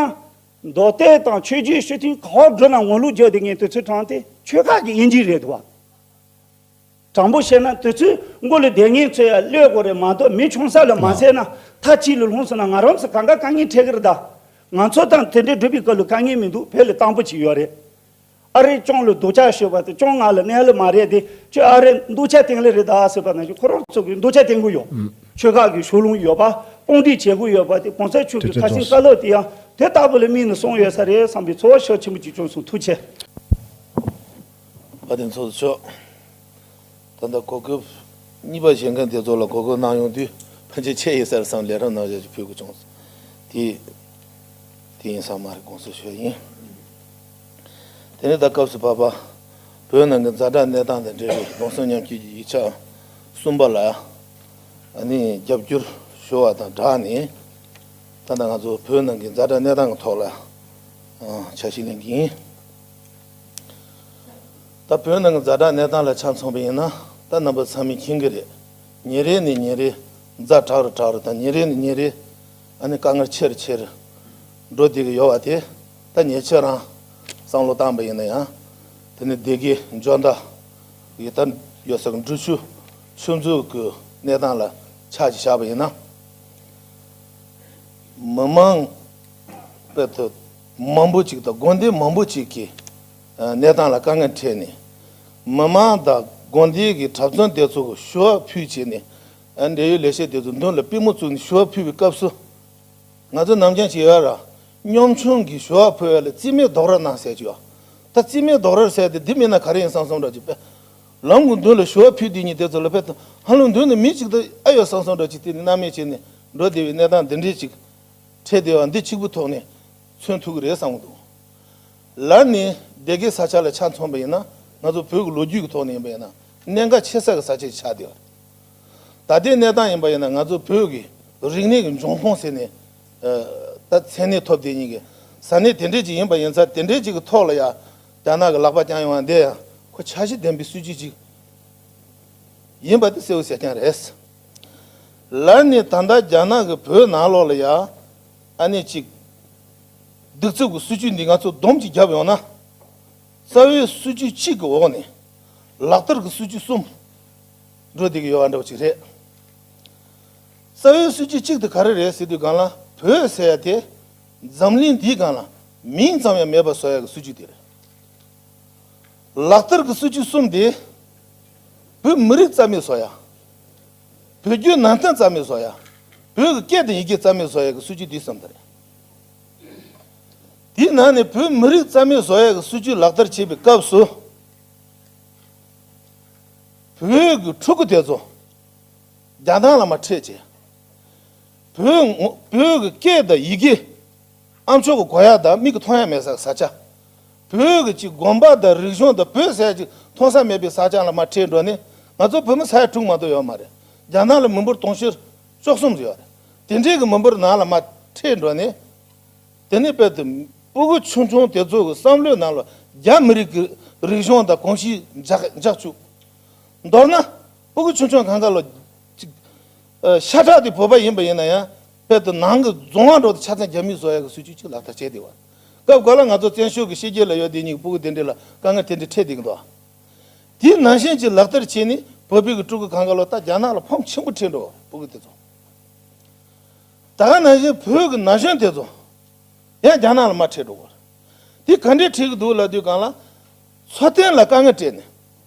མདོ་སྟོད་དང་ཆོས་བརྒྱུད་ཕྱོགས་འཐེན་ག་པར་འགྲོ་ན་ངོ་ལོག་རྒྱག་བསྡད་མཁན་དེ་ཚོའི་གྲས་དེ་ཆོལ་ཁ་གི་དབྱེ་འབྱེད་རེད་འདུག་བ། དྲང་པོ་བཤད་ན་དེ་ཚོའི་མགོ་ལ་བསྡད་མཁན་ཚོ་ཡང་གློད་དགོས་རེད་མ་གཏོགས་མི་ཆུང་ས་ལ་མ་བསད་ན་མཐའ་གཅིག་ལ་ལྷུང་སོང་ན་ང་རང་ཚོ་གང་ག་དཀའ་ངལ་འཕྲད་ཀྱི་རེད་ད། ང་ཚོ་དང་དེ་འདྲའི་འགྲུལ་པའི་སྐབས་ལ་དཀའ་ངལ་མི་འདུག་བོད་ལ་དང་པོ་གཅིག་ཡོད་རེད། ཨ་རི་གཅོང་ལ་སྡུག་ཅག་ཤོད་པ་དེ་གཅོང་ང་ལ་གནས་ལ་མ་རེད་དེ་ཁྱོད་ཨ་རི་སྡུག་ཅག་སྟེང་ལ་རེད་ད་ཟེར་བ་ནང་བཞིན་ཁོ་རང་ཚོ་གིས་སྡུག་ཅག་སྟེང་གི་ཡོད། ཆོལ་ཁ་གི་ཕྱོགས་ལྷུང་ཡོད་པ་དཔུང་སྒྲིག་བྱེད་དགོས་ཡོད་པ་དེ་གོང་ས་མཆོག་གི་ཁ་སང་བཀའ་སློབ་དེ་ཡང་དེ་ལྟ་བུ་ལ་དམིགས་ནས་གསུངས་ཡོད་ས་རེད་བསམ་པའི་ཚོར་བ་ཤུགས་ཆེན་པོ་ཅིག་བྱུང་སོང་། ཐུགས་རྗེ་ཆེ། བཀའ་དྲིན་ཚོགས་གཙོ་མཆོག་ད་ལྟ་གོ་སྐབས་གཉིས་པ་བཞེས་མཁན་དེ་ཚོ་ལ་གོ་སྐབས་གནང་ཡོང་དུས་ཕན་ཆད་ཆེ་ཡོད་ས་རེད་བསམ་ལས་རོགས་གནང་ཞེས་ཕུལ་དགོས་བྱུང་། དེ་དེ་ཡིན་ས་མ་རེད། དགོངས་སེལ་ཞུ་ཡ་ཡིན། དེ་ནས་ད་སྐབས་སུ་བབས་པ་བོད་ནང་གི་ཛ་དྲག་གནས་སྟངས་དང་འབྲེལ་བའི་གདུང་སེམས་མཉམ་སྐྱེད་ཀྱི་ཡིག་ཆ་གསུམ་པ་ལ་ཨ་ནི་རྒྱབ་སྐྱོར་ཞུ་བ་དང་སྦྲགས་ནས་ད་ལྟ་ང་ཚོ་བོད་ནང་གི་ཛ་དྲག་གནས་སྟངས་ཀྱི་ཐོག་ལ་ཨ་འཆར་གཞི་ལེན་གྱི་ཡིན། ད་བོད་ནང་གི་ཛ་དྲག་གནས་སྟངས་ལ་ཆ་མཚོན་པ་ཡིན་ན་ད་རྣམ་པ་ཚང་མས་མཁྱེན་གྱི་རེད། ཉིན་རེ་ནས་ཉིན་རེ་ཛ་དྲག་རུ་དྲག་རུ་དང་ཉིན་རེ་ནས་ཉིན་རེ་ཨ་ནི་དཀའ་ངལ་ཆེ་རུ་ཆེ་རུ་འགྲོ་བསྡད་ཀྱི་ཡོད་པ་དེ་ད་ཉེ་ཆར་རང་བསམ་བློ་བཏང་པ་ཡིན་ན་ཡང་དེ་ནི་སྡེ་དགེ་འཇོ་མདའ་ཡི་ད་ཡོད་ས་གི་འབྲི་ཆུ་ཆུ་མཛོད་ཀྱི་གནས་སྟངས་ལ་ཆ་ཅིག་བཞག་པ་ཡིན་ན། མི་མང་དཔེ་དེ་མང་པོ་ཅིག་དང་དགོན་སྡེ་མང་པོ་ཅིག་གི་ཨ་གནས་སྟངས་ལ་དཀའ་ངལ་འཕྲད་ནས་མི་མང་དང་དགོན་སྡེ་གི་གྲྭ་བཙུན་དེ་ཚོ་གི་ཞུ་བ་ཕུལ་བྱས་ནས་ཨ་འབྲེལ་ཡོད་ལས་བྱེད་དེ་ཚོ་མདུན་ལ་པུས་མོ་བཙུགས་ནས་ཞུ་བ་ཕུལ་བའི་སྐབས་སུ་ང་ཚོ་ནམ་རྒྱུན་ཞིག་ཡོད་ར་ གཉོམ་ཆུང་གི་ཞུ་བ་ཕུལ་བ་ལ་རྩིས་མེད་རྡོག་ར་གནང་ཟེར་གྱི་ཡོད། ད་རྩིས་མེད་རྡོག་ར་ཟེར་དེ་འདི་མིན་ན་ག་རེ་ཡིན་བསམ་བསམ་འདྲ་ཅིག་པས། ལམ་གྱི་མདུན་ལ་ཞུ་བ་ཕུལ་དེ་ཉིད་དེ་ཚོ་ལ་ཕེབས་དང་ཧ་ལམ་མདུན་ནས་མི་གཅིག་ད་ཨ་ཡོད་བསམ་བསམ་འདྲ་ཅིག་དེ་ནི་སྣང་མེད་བྱས་ནས་འགྲོ་བསྡད་པའི་གནས་སྟངས་འདི་འདྲའི་ཅིག་འཕྲད་བསྡད་པ་འདི་གཅིག་པུ་ཐོག་ནས་མཚོན་ཐུབ་ཀྱི་རེད་བསམ་གྱི་འདུག་ལར་ནས་སྡེ་དགེ་ས་ཆ་ལ་ཆ་མཚོན་པ་ཡིན་ན་ང་ཚོ་བོད་ཀྱི་ལོ་རྒྱུས་ཀྱི་ཐོག་ནས་ཡིན་པ་ཡིན་ན་གནད་འགག་ཆེ་ས་གི་ས་ཆ་ཞིག་ཆགས་བསྡད་པ་རེད། ད་ལྟའི་གནས་སྟངས་ཡིན་པ་ཡིན་ན་ང་ཚོ་བོད་ཀྱི་རིག་གནས་ཀྱི་འབྱུང་ཁུངས་ཟེར་ནས་ད་མཚན་གནས་ཐོབ་བསྡད་མཁན་གྱི་ས་གནས་དེ་འདྲས་ཅིག་ཡིན་པ་ཡིན་ཙང་དེ་འདྲས་ཅིག་གི་ཐོག་ལ་ཡང་རྒྱ་ནག་གི་ལག་པ་བརྐྱངས་ཡོང་བ་འདི་ཡང་ཁོ་འཆར་གཞི་ལྡན་པའི་སྲིད་ཇུས་ཅིག་ཡིན་པ་དེ་གསལ་པོ་གསལ་རྐྱང་རེད། ལར་ནས་ད་ལྟ་རྒྱ་ནག་གི་བོད་ནང་ལོགས་ལ་ཡང་ཨ་ནེ་ཅིག་གདུག་རྩུབ་ཀྱི་སྲིད་ཇུས་འདི་ང་ཚོ་སྡོམ་ཅིག་བརྒྱབ་ཡོང་ན། རྩ་བའི་སྲིད་ཇུས་གཅིག་གི་འོག་ནས་ལག་བསྟར་གྱི་སྲིད་ཇུས་གསུམ་འགྲོ་བསྡད་ཀྱི་ཡོད་པ་འདྲ་བོ་ཅིག་རེད། རྩ་བའི་སྲིད་ཇུས་གཅིག་དེ་ག་རེ་རེད་ཟེར་དུས་སྒང་ལ་བོད་ཟེར་ཡ་དེ་འཛམ་གླིང་འདིའི་སྒང་ལ་མིང་ཙམ་ཡང་མེད་པ་བཟོ་ཡ་གི་སྲིད་ཇུས་དེ་རེད། ལག་བསྟར་གྱི་སྲིད་ཇུས་གསུམ་དེ་བོད་མི་རིགས་རྩ་མེད་བཟོ་ཡ། བོད་བརྒྱུད་ནང་བསྟན་རྩ་མེད་བཟོ་ཡ། བོད་ཀྱི་སྐད་དང་ཡི་གེ་རྩ་མེད་བཟོ་ཡ་གི་སྲིད་ཇུས་འདི་གསུམ་དེ་རེད། དེའི་ནང་ནས་བོད་མི་རིགས་རྩ་མེད་བཟོ་ཡ་གི་སྲིད་ཇུས་ལག་བསྟར་བྱེད་པའི་སྐབས་སུ། བོད་ཀྱི་ཕྲུ་གུ་དེ་ཚོ་རྒྱ་ནག་ལ་མར་ཁྲིད་བྱས། བོད་ངོ་བོད་ཀྱི་སྐད་དང་ཡི་གེ་ཨ་མཆོག་གི་གོ་ཡ་དང་མིག་གིས་མཐོང་ཡ་མེད་ས་ས་ཆ། བོད་ཀྱི་ཅིག་དགོན་པ་དང་རིག་གཞུང་དང་བོད་ཟེར་ཡ་ཅིག་མཐོང་ས་མེད་པའི་ས་ཆ་ལ་མར་ཁྲིད་འགྲོ་ནས་ང་ཚོ་བོད་མི་ས་ཡ་དྲུག་མ་གཏོགས་ཡོད་མ་རེད། རྒྱ་ནག་ལ་མི་འབོར་དུང་ཕྱུར་བཅུ་གསུམ་ཡོད་རེད། དེ་འདྲའི་གི་མི་འབོར་ནང་ལ་མར་ཁྲིད་འགྲོ་ནས། དེ་ནས་དཔེ་དེ་སྤུ་གུ་ཆུང་ཆུང་དེ་ཚོ་གི་བསམ་བློའི་ནང་ལ་རྒྱ་མི་རིགས་ཀྱི་རིག་གཞུང་དང་གོམས་གཤིས་འཇགས་འཇགས་བཅུག་མདོར་ན་སྤུ་གུ་ཆུང་ཆུང་གང་ག་ལ་ཅིག་ཨ་ཤ་ཁྲག་དེ་བོད་པ་ཡིན་པ་ཡིན་ན་ཡང་དཔེ་དེ་ནང་གི་རྫོང་བ་འགྲོ་དེ་ཆ་ཚང་རྒྱ་མིས་བཟོ་ཡ་གི་སྲིད་ཇུས་ཅིག་ལག་བསྟར་བྱས་བསྡད་པ། སྐབས་འགའ་ལ་ང་ཚོ་བཙན་བྱོལ་གྱི་ཕྱི་རྒྱལ་ལ་ཡོད་དེ་གཉིས་ཀྱི་སྤུ་གུ་དེ་འདྲ་ལ་དཀའ་ངལ་དེ་འདྲ་འཕྲད་བསྡད་ཀྱི་འདུག་དེ་ནང་བཞིན་གྱི་ལག་བསྟར་བྱས་ནས་བོད་པའི་གི་ཕྲུ་གུ་གང་ག་ལ་ད་རྒྱ་ནག་ལ་ཕམ་ཆེན་པོ་འཕྲད་འགྲོ་བ་སྤུ་གུ་དེ་ཚོ། ད་ག་ནང་བཞིན་བོད་ཀྱི་ན་གཞོན་དེ་ཚོ་ཡང་རྒྱ་ནག་ལ་མར་ཁྲིད་འགྲོ་གི་རེད། དེ་ག་འདྲས་ཁྲིད་ཀྱི་འདུག་ལབ་དུས་སྒང་ལ། འཚོ་རྟེན་ལ་དཀའ་ངལ་སྤྲད་ནས།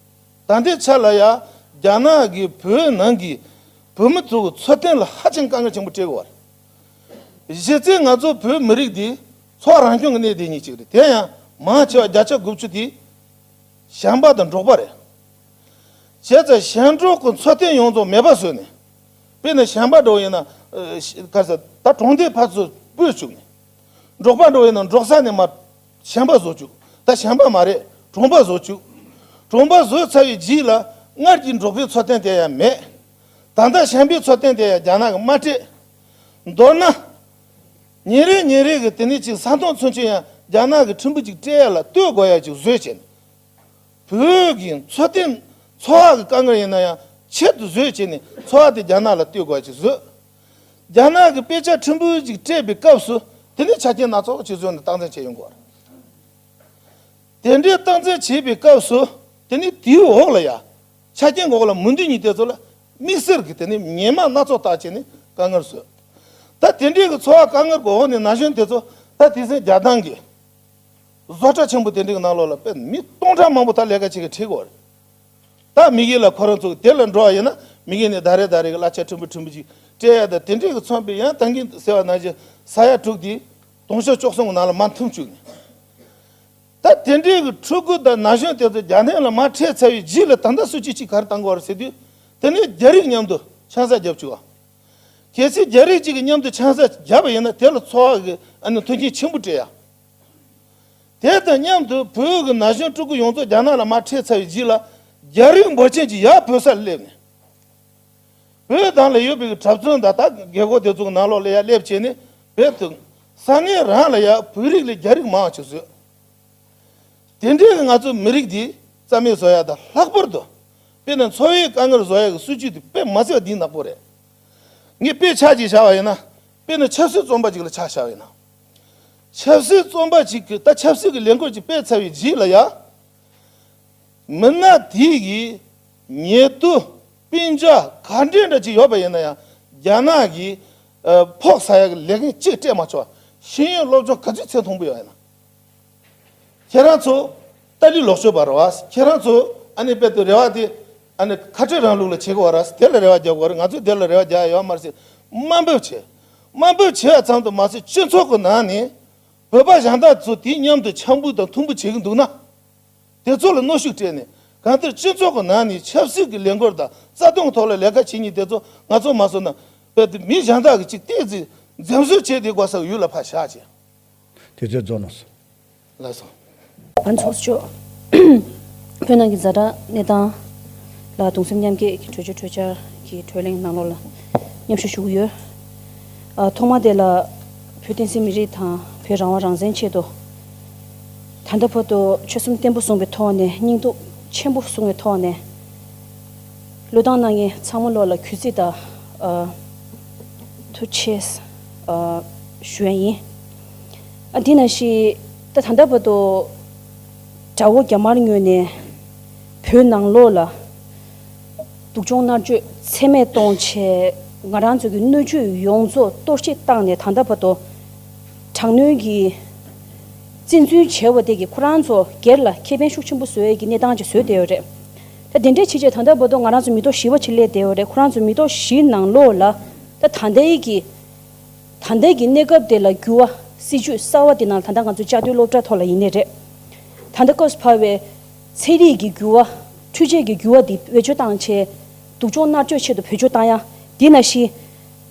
ད་ལྟའི་ཆ་ལ་ཡ་རྒྱ་ནག་གིས་བོད་ནང་གི་བོད་མི་ཚོ་གི་འཚོ་རྟེན་ལ་ཧ་ཅང་དཀའ་ངལ་ཆེན་པོ་སྤྲད་ཡོད་རེད། གཞི་རྩའི་ང་ཚོ་བོད་མི་རིགས་འདི་འཚོ་བ་རང་སྐྱོང་གི་གནས་དེ་ཉིད་ཅིག་རེད། དེ་ཡང་མང་ཆེ་བ་བརྒྱ་ཆ་དགུ་བཅུ་དེ་ཞིང་པ་དང་འབྲོག་པ་རེད། བྱས་ཙང་ཞིང་འབྲོག་གི་འཚོ་རྟེན་ཡོངས་རྫོགས་མེད་པ་བཟོས་ནས། དཔེར་ན་ཞིང་པ་འདྲ་བོ་ཡིན་ན། ཨ་ཤ་ག་ས་ད་གྲོང་སྡེ་ཕར་ཚུར་སྤོས་བཅུག་ནས། འབྲོག་པ་འདྲ་བོ་ཡིན་ན་འབྲོག་ས་ནས་མར་ཞིང་པ་བཟོ་བཅུག་ད་ཞིང་པ་མ་རེད། གྲོང་པ་བཟོ་བཅུག་གྲོང་པ་བཟོས་ཚར་བའི་རྗེས་ལ་སྔར་གྱི་འབྲོག་པའི་འཚོ་རྟེན་དེ་ཡང་མེད། ད་ལྟ་ཞིང་པའི་འཚོ་རྟེན་དེ་ཡང་རྒྱ་ནག་གིས་མ་སྤྲད། མདོར་ན། ཉིན་རེ་ཉིན་རེ་གི་དེ་ནས་ཅིག་ས་སྟོང་ཚུན་ཆད་ཡང་རྒྱ་ནག་གི་ཕྲུ་གུ་ཅིག་སྤྲད་ཡ་ལ་ལྟོས་དགོས་ཡ་ཅིག་བཟོས་བྱས་ནས། བོད་ཀྱི་འཚོ་རྟེན་འཚོ་བ་གི་དཀའ་ངལ་ཡིན་ན་ཡང་ཆེད་དུ་བཟོས་བྱས་ནས་འཚོ་བ་དེ་རྒྱ་ནག་ལ་ལྟོས་དགོས་ཅིག་བཟོས། རྒྱ་ནག་གི་དཔེ་ཆ་ཕྲན་བུ་ཅིག་སྤྲད་པའི་སྐབས་སུ་དེ་ནས་ཆ་རྐྱེན་སྣ་ཚོགས་ཅིག་བཟོས་ནས་སྟངས་འཛིན་བྱས་ཡོང་གི་ཡོད་རེད། དེ་འདྲའི་སྟངས་འཛིན་བྱས་པའི་སྐབས་སུ་དེ་ནས་དེའི་འོག་ལ་ཡ་ཆ་རྐྱེན་འོག་ལ་མི་འདི་གཉིས་དེ་ཚོ་ལ་དམིགས་བསལ་གྱི་དེ་ནས་ཉེས་མ་སྣ་ཚོགས་བཏགས་བྱས་ནས་དཀའ་ངལ་བཟོས། ད་དེ་འདྲའི་གི་འཚོ་བ་དཀའ་ངལ་གྱི་འོག་ནས་ན་གཞོན་དེ་ཚོ་ད་དེ་སེང་རྒྱ་ཐང་གི་བཟོ་གྲྭ་ཆེན་པོ་དེ་འདྲའི་གི་ནང་ལོགས་ལ་དཔེ་མི་སྟོང་ཕྲག་མང་པོ་ད་ལས་ཀ་བྱེད་མཁན་ཁྲིད་དགོས་རེད། ད་མི་གི་ལ་ཁོ་རང་ཚོ་དེ་ལ་འགྲོ་བ་ཡིན་ན་མི་གི་ནས་ད་རེ་ད་རེ་གི་གླ་ཆ་ཕྲན་བུ་ཕྲན་བུ་ཅིག་སྤྲད་ཡ་ད་དེ་འདྲའི་གི་མཚོན་པའི་ཡང་ད་གིན་ཟེར་བ་ནང་བཞིན་ས་ཡ་དྲུག་དེ་དུང་ཕྱུར་བཅུ་གསུམ་གི་ནང་ལ་མར་འཐིམ་བཅུག་ནས། ད་དེ་འདྲའི་གི་ཕྲུ་གུ་དང་ན་གཞོན་དེ་ཚོ་རྒྱ་ནག་ལ་མར་ཁྲིད་ཚར་བའི་རྗེས་ལ་ད་ལྟ་སྲིད་ཇུས་གཅིག་ག་རེ་བཏང་དགོས་རེད་ཟེར་དུས། དེ་ནས་རྒྱ་རིགས་མཉམ་དུ་ཆང་ས་བརྒྱབ་བཅུག་པ། གལ་སྲིད་རྒྱ་རིགས་གཅིག་གི་མཉམ་དུ་ཆང་ས་བརྒྱབ་པ་ཡིན་ན་དེ་ལ་འཚོ་བ་གི་ཨ་ནི་མཐུན་རྐྱེན་ཆེན་པོ་སྤྲད་ཡ། དེ་དང་མཉམ་དུ་བོད་ཀྱི་ན་གཞོན་ཕྲུ་གུ་ཡོངས་རྫོགས་རྒྱ་ནག་ལ་མར་ཁྲིད་ཚར་བའི་རྗེས་ལ་རྒྱ་རིགས་འབོར་ཆེན་གྱིས་ཡར་བོད་ས་ལ་སླེབས་ནས། བོད་དང་ལ་ཡོད་པའི་གྲྭ་བཙུན་དང་ད་རྒད་པོ་དེ་ཚོ་ནང་ལོགས་ལ་ཡར་སླེབས་བྱས་ནས་བོད་དུ་ས་གནས་རང་ལ་ཡ་བོད་རིགས་ལས་རྒྱ་རིགས་མང་བ་ཞིག་བཟོས། དེ་འདྲའི་གི་ང་ཚོ་མི་རིགས་འདི་རྩ་མེད་བཟོ་ཡ་དང་ལྷག་པར་དུ་དཔེར་ན་འཚོ་བའི་དཀའ་ངལ་བཟོ་ཡ་གི་སྲིད་ཇུས་དེ་དཔེ་མ་སྲིད་པ་འདི་ནག་པོ་རེད། ངས་དཔེ་ཆ་ཅིག་བཞག་པ་ཡིན་ན་དཔེར་ན་ཆབ་སྲིད་བཙོན་པ་ཅིག་ལ་ཆ་བཞག་པ་ཡིན་ན། ཆབ་སྲིད་བཙོན་པ་ཅིག་གི་ད་ཆབ་སྲིད་ཀྱི་ལས་འགུལ་ཅིག་སྤེལ་ཚར་བའི་རྗེས་ལ་ཡ། མི་སྣ་དེ་གི་ཉེ་དུ་སྤུན་ཀྱག་ག་འདྲས་འདྲ་ཅིག་ཡོད་པ་ཡིན་ན་ཡང་རྒྱ་ནག་གིས་ཨ་ཕོགས་ཟ་ཡ་གི་ལས་འགན་གཅིག་སྤྲད་མ་ཆོག་ཤེས་ཡོན་སློབ་སྦྱོང་ག་ཚོད་ཚད་མཐོན་པོ་ཡོད་ཡིན་ན། ཁྱེད་རང་ཚོ་ཏཱ་ལའི་ལོག་སྤྱོད་པ་རེད་བ། ཁྱེད་རང་ཚོ་ཨ་ནི་དཔེ་དུ་རེ་བ་དེ་ཨ་ནི་ཁ་བྲལ་རིང་ལུགས་ལ་བྱེད་དགོས་པ་རེད། དེ་ལ་རེ་བ་རྒྱག་དགོས་རེད། ང་ཚོས་དེ་ལ་རེ་བ་རྒྱག་ཡ་ཡོད་མ་རེད་ཟེར་དམའ་འབེབས་བྱས། དམའ་འབེབས་བྱས་པ་ཙམ་དུ་མ་ཟད་སྤྱི་ཚོགས་ཀྱི་ནང་ནས་ བོད་པ་གཞན་དག་ཚོ་དེ་མཉམ་དུ་འཆམ་པོ་དང་མཐུན་པོ་བྱེད་ཀྱི་འདུག་ན། དེ་ཚོ་ལ་གནོན་ཤུགས་སྤྲད་ནས་གང་ལྟར་སྤྱི་ཚོགས་ཀྱི་ནང་ནས་ཆབ་སྲིད་ཀྱི་ལས་འགུལ་དང་རྩ་དོན་ཐོག་ལ་ལས་ཀ་བྱེད་མཁན་དེ་ཚོ་ང་ཚོ་མ་བཟོ་ན། བོད་དེ་མི་གཞན་དག་གིས་ཅིག་ཏོག་ཙམ་འཛེམ་ཟོན་བྱས་དེ་གོ་ས་ཡུལ་ལ་ཕར་བཞག་བྱས། དུས་ཚོད་རྫོགས་ནོ། ལགས་སོ། ཨ་ཚོགས་གཙོ། བོད་ནང་གི་ཛ་དྲག་གནས་སྟངས་ལ་གདུང་སེམས་མཉམ་སྐྱེད་ཀྱི་གྲོས་ཆོད་གྲོས་འཆར་གྱི་གྲོས་གླེང་ནང་ལོགས་ལ་མཉམ་ཞུགས་ཞུ་གི་ཡོད། ཨ་ཐོག་མ་དེ་ལ་བོད་བསྟན་སྲིད་མི་རིགས་དང་བོད་རང་དབང་རང་བཙན་ཆེད་དུ། ད་ལྟ་བར་དུ་ཆོད་སེམས་བརྟན་པོ་བཟུང་བའི་ཐོག་ནས་སྙིང་སྟོབས་ཆེན་པོ་བཟུང་བའི་ཐོག་ནས། བློས་བཏང་གནང་མཁན་ཚང་མ་ལོགས་ལ་གུས་བརྩི་དང་། ཨ། ཐུགས་རྗེ་ཆེ། ཨ། ཞུ་ཡ་ཡིན། ཨ་དེ་ནང་བཞིན་ད་ད་ལྟ་བར་དུ་དགྲ་བོ་རྒྱ་དམར་ངོས་ནས་བོད་ནང་ལོགས་ལ་སྡུག་སྦྱོང་མནར་གཅོད་ཚད་མེད་གཏོང་བྱས། ང་རང་ཚོ་གི་སྣོད་བཅུད་ཡོངས་རྫོགས་གཏོར་བཤིག་བཏང་ནས་ད་ལྟ་བར་དུ་དྲག་གནོན་གྱི་བཙན་འཛུལ་བྱས་པ་དེ་གིས་ཁོ་རང་ཚོ་སྒེར་ལ་ཁེ་ཕན་ཤུགས་ཆེན་པོ་བཟོ་ཡས་ཀྱི་གནས་སྟངས་ཅིག་བཟོས་བསྡད་ཡོད་རེད། ད་དེ་འདྲས་བྱས་བྱས་ད་ལྟ་བར་དུ་ང་རང་ཚོ་མི་ཐོག་བཞི་པ་ཅིག་སླེབས་བསྡད་ཡོད་རེད། ཁོ་རང་ཚོ་མི་ཐོག་བཞི་ནང་ལོགས་ལ་ད་ད་ལྟའི་གི་ད་ལྟའི་གི་གནས་སྐབས་དེ་ལ་འགྱུར་བ། སྲིད་བྱུས་གསར་བ་དེ་ནང་ད་ལྟ་ང་ཚོ་བཅའ་སྡོད་སློབ་གྲྭ་ཐོག་ལ་ཡིན་ནའི་རེད། ད་ལྟ་སྐབས་སུ་བབས་པའི་ཚན་རིག་གི་འགྱུར་བ། འཕྲུལ་ཆས་ཀྱི་འགྱུར་བ་འདི་བེད་སྤྱོད་བཏང་བྱས། སྡུག་སྦྱོང་མནར་གཅོད་ཆེད་དུ་བེད་སྤྱོད་བཏང་ཡ། དེ་ནང་བཞིན་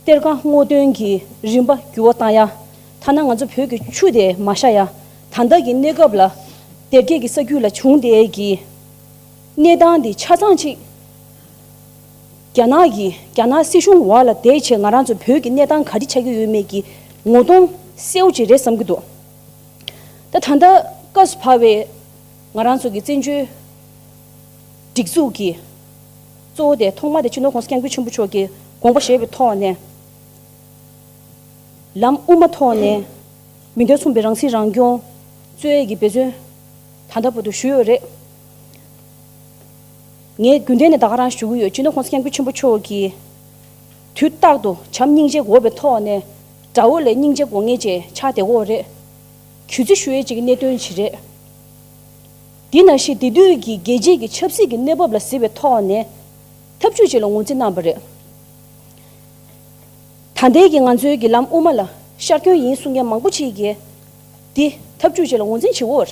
གཏེར་ཁ་སྔོག་འདོན་གྱི་རིམ་པ་འགྱུར་བ་བཏང་ཡ། ཐ་ན་ང་ཚོ་བོད་ཀྱི་ཆུ་དེ་མ་ཤ་ཡ། ད་ལྟ་གི་གནས་སྐབས་ལ་སྡེར་ཁའི་གི་ས་རྒྱུད་ལ་བྱུང་བསྡད་ཀྱི་གནས་སྟངས་འདི་ཆ་ཚང་ཅིག་རྒྱ་ནག་གིས་རྒྱ་ནག་སྲིད་གཞུང་འོག་ལ་བསྡད་བྱས་ང་རང་ཚོ་བོད་ཀྱི་གནས་སྟངས་ག་རེ་ཆགས་ཀྱི་ཡོད་མེད་ཀྱི་ངོ་གདོང་གསལ་པོ་ཅིག་རེད་བསམ་གྱི་འདུག་ད་ད་ལྟ་སྐབས་སུ་བབས་པའི་ང་རང་ཚོ་གི་བཙན་བྱོལ་སྒྲིག་འཛུགས་ཀྱི་གཙོ་བོ་དེ་ཐོག་མ་དེ་སྤྱི་ནོར་༸གོང་ས་༸སྐྱབས་མགོན་ཆེན་པོ་མཆོག་གིས་དགོངས་པ་བཞེས་པའི་ཐོག་ནས། ལམ་དབུ་མ་ཐོག་ནས་མི་འདོད་མཚུངས་པའི་རང་སྲིད་རང་སྐྱོང་རྩོད་ཡས་ཀྱི་འབད་བརྩོན་ད་ལྟ་བར་དུ་ཞུས་ཡོད་རེད། ངས་རྒྱུན་ལྡན་ནས་ད་ག་རང་ཞུ་གི་ཡོད། སྤྱི་ནོར་༸གོང་ས་༸སྐྱབས་མགོན་ཆེན་པོ་མཆོག་གིས་དུས་རྟག་ཏུ་བྱམས་སྙིང་རྗེ་དགོས་པའི་ཐོག་ནས་དགྲ་བོ་ལས་སྙིང་རྗེ་དགོས་མཁན་ཅིག་ཆགས་བསྡད་ཡོད་རེད། གུས་བརྩི་ཞུ་ཡས་ཅིག་གི་གནད་དོན་ཅིག་རེད། དེ་ནང་བཞིན་དེ་དུས་ཀྱི་རྒྱལ་སྤྱིའི་གི་ཆབ་སྲིད་ཀྱི་གནས་བབ་ལ་གཟིགས་པའི་ཐོག་ནས་ཐབས་ཇུས་ཅིག་ལ་ངོས་འཛིན་གནང་བ་རེད། ད་ལྟའི་གི་ང་ཚོའི་གི་ལམ་དབུ་མ་ལ་ཤར་སྐྱོད་ཡིན་གསུང་མཁན་མང་པོ་ཅིག་གིས་འདི་ཐབས་ཇུས་ཅིག་ལ་ངོས་འཛིན་བྱེད་འོར།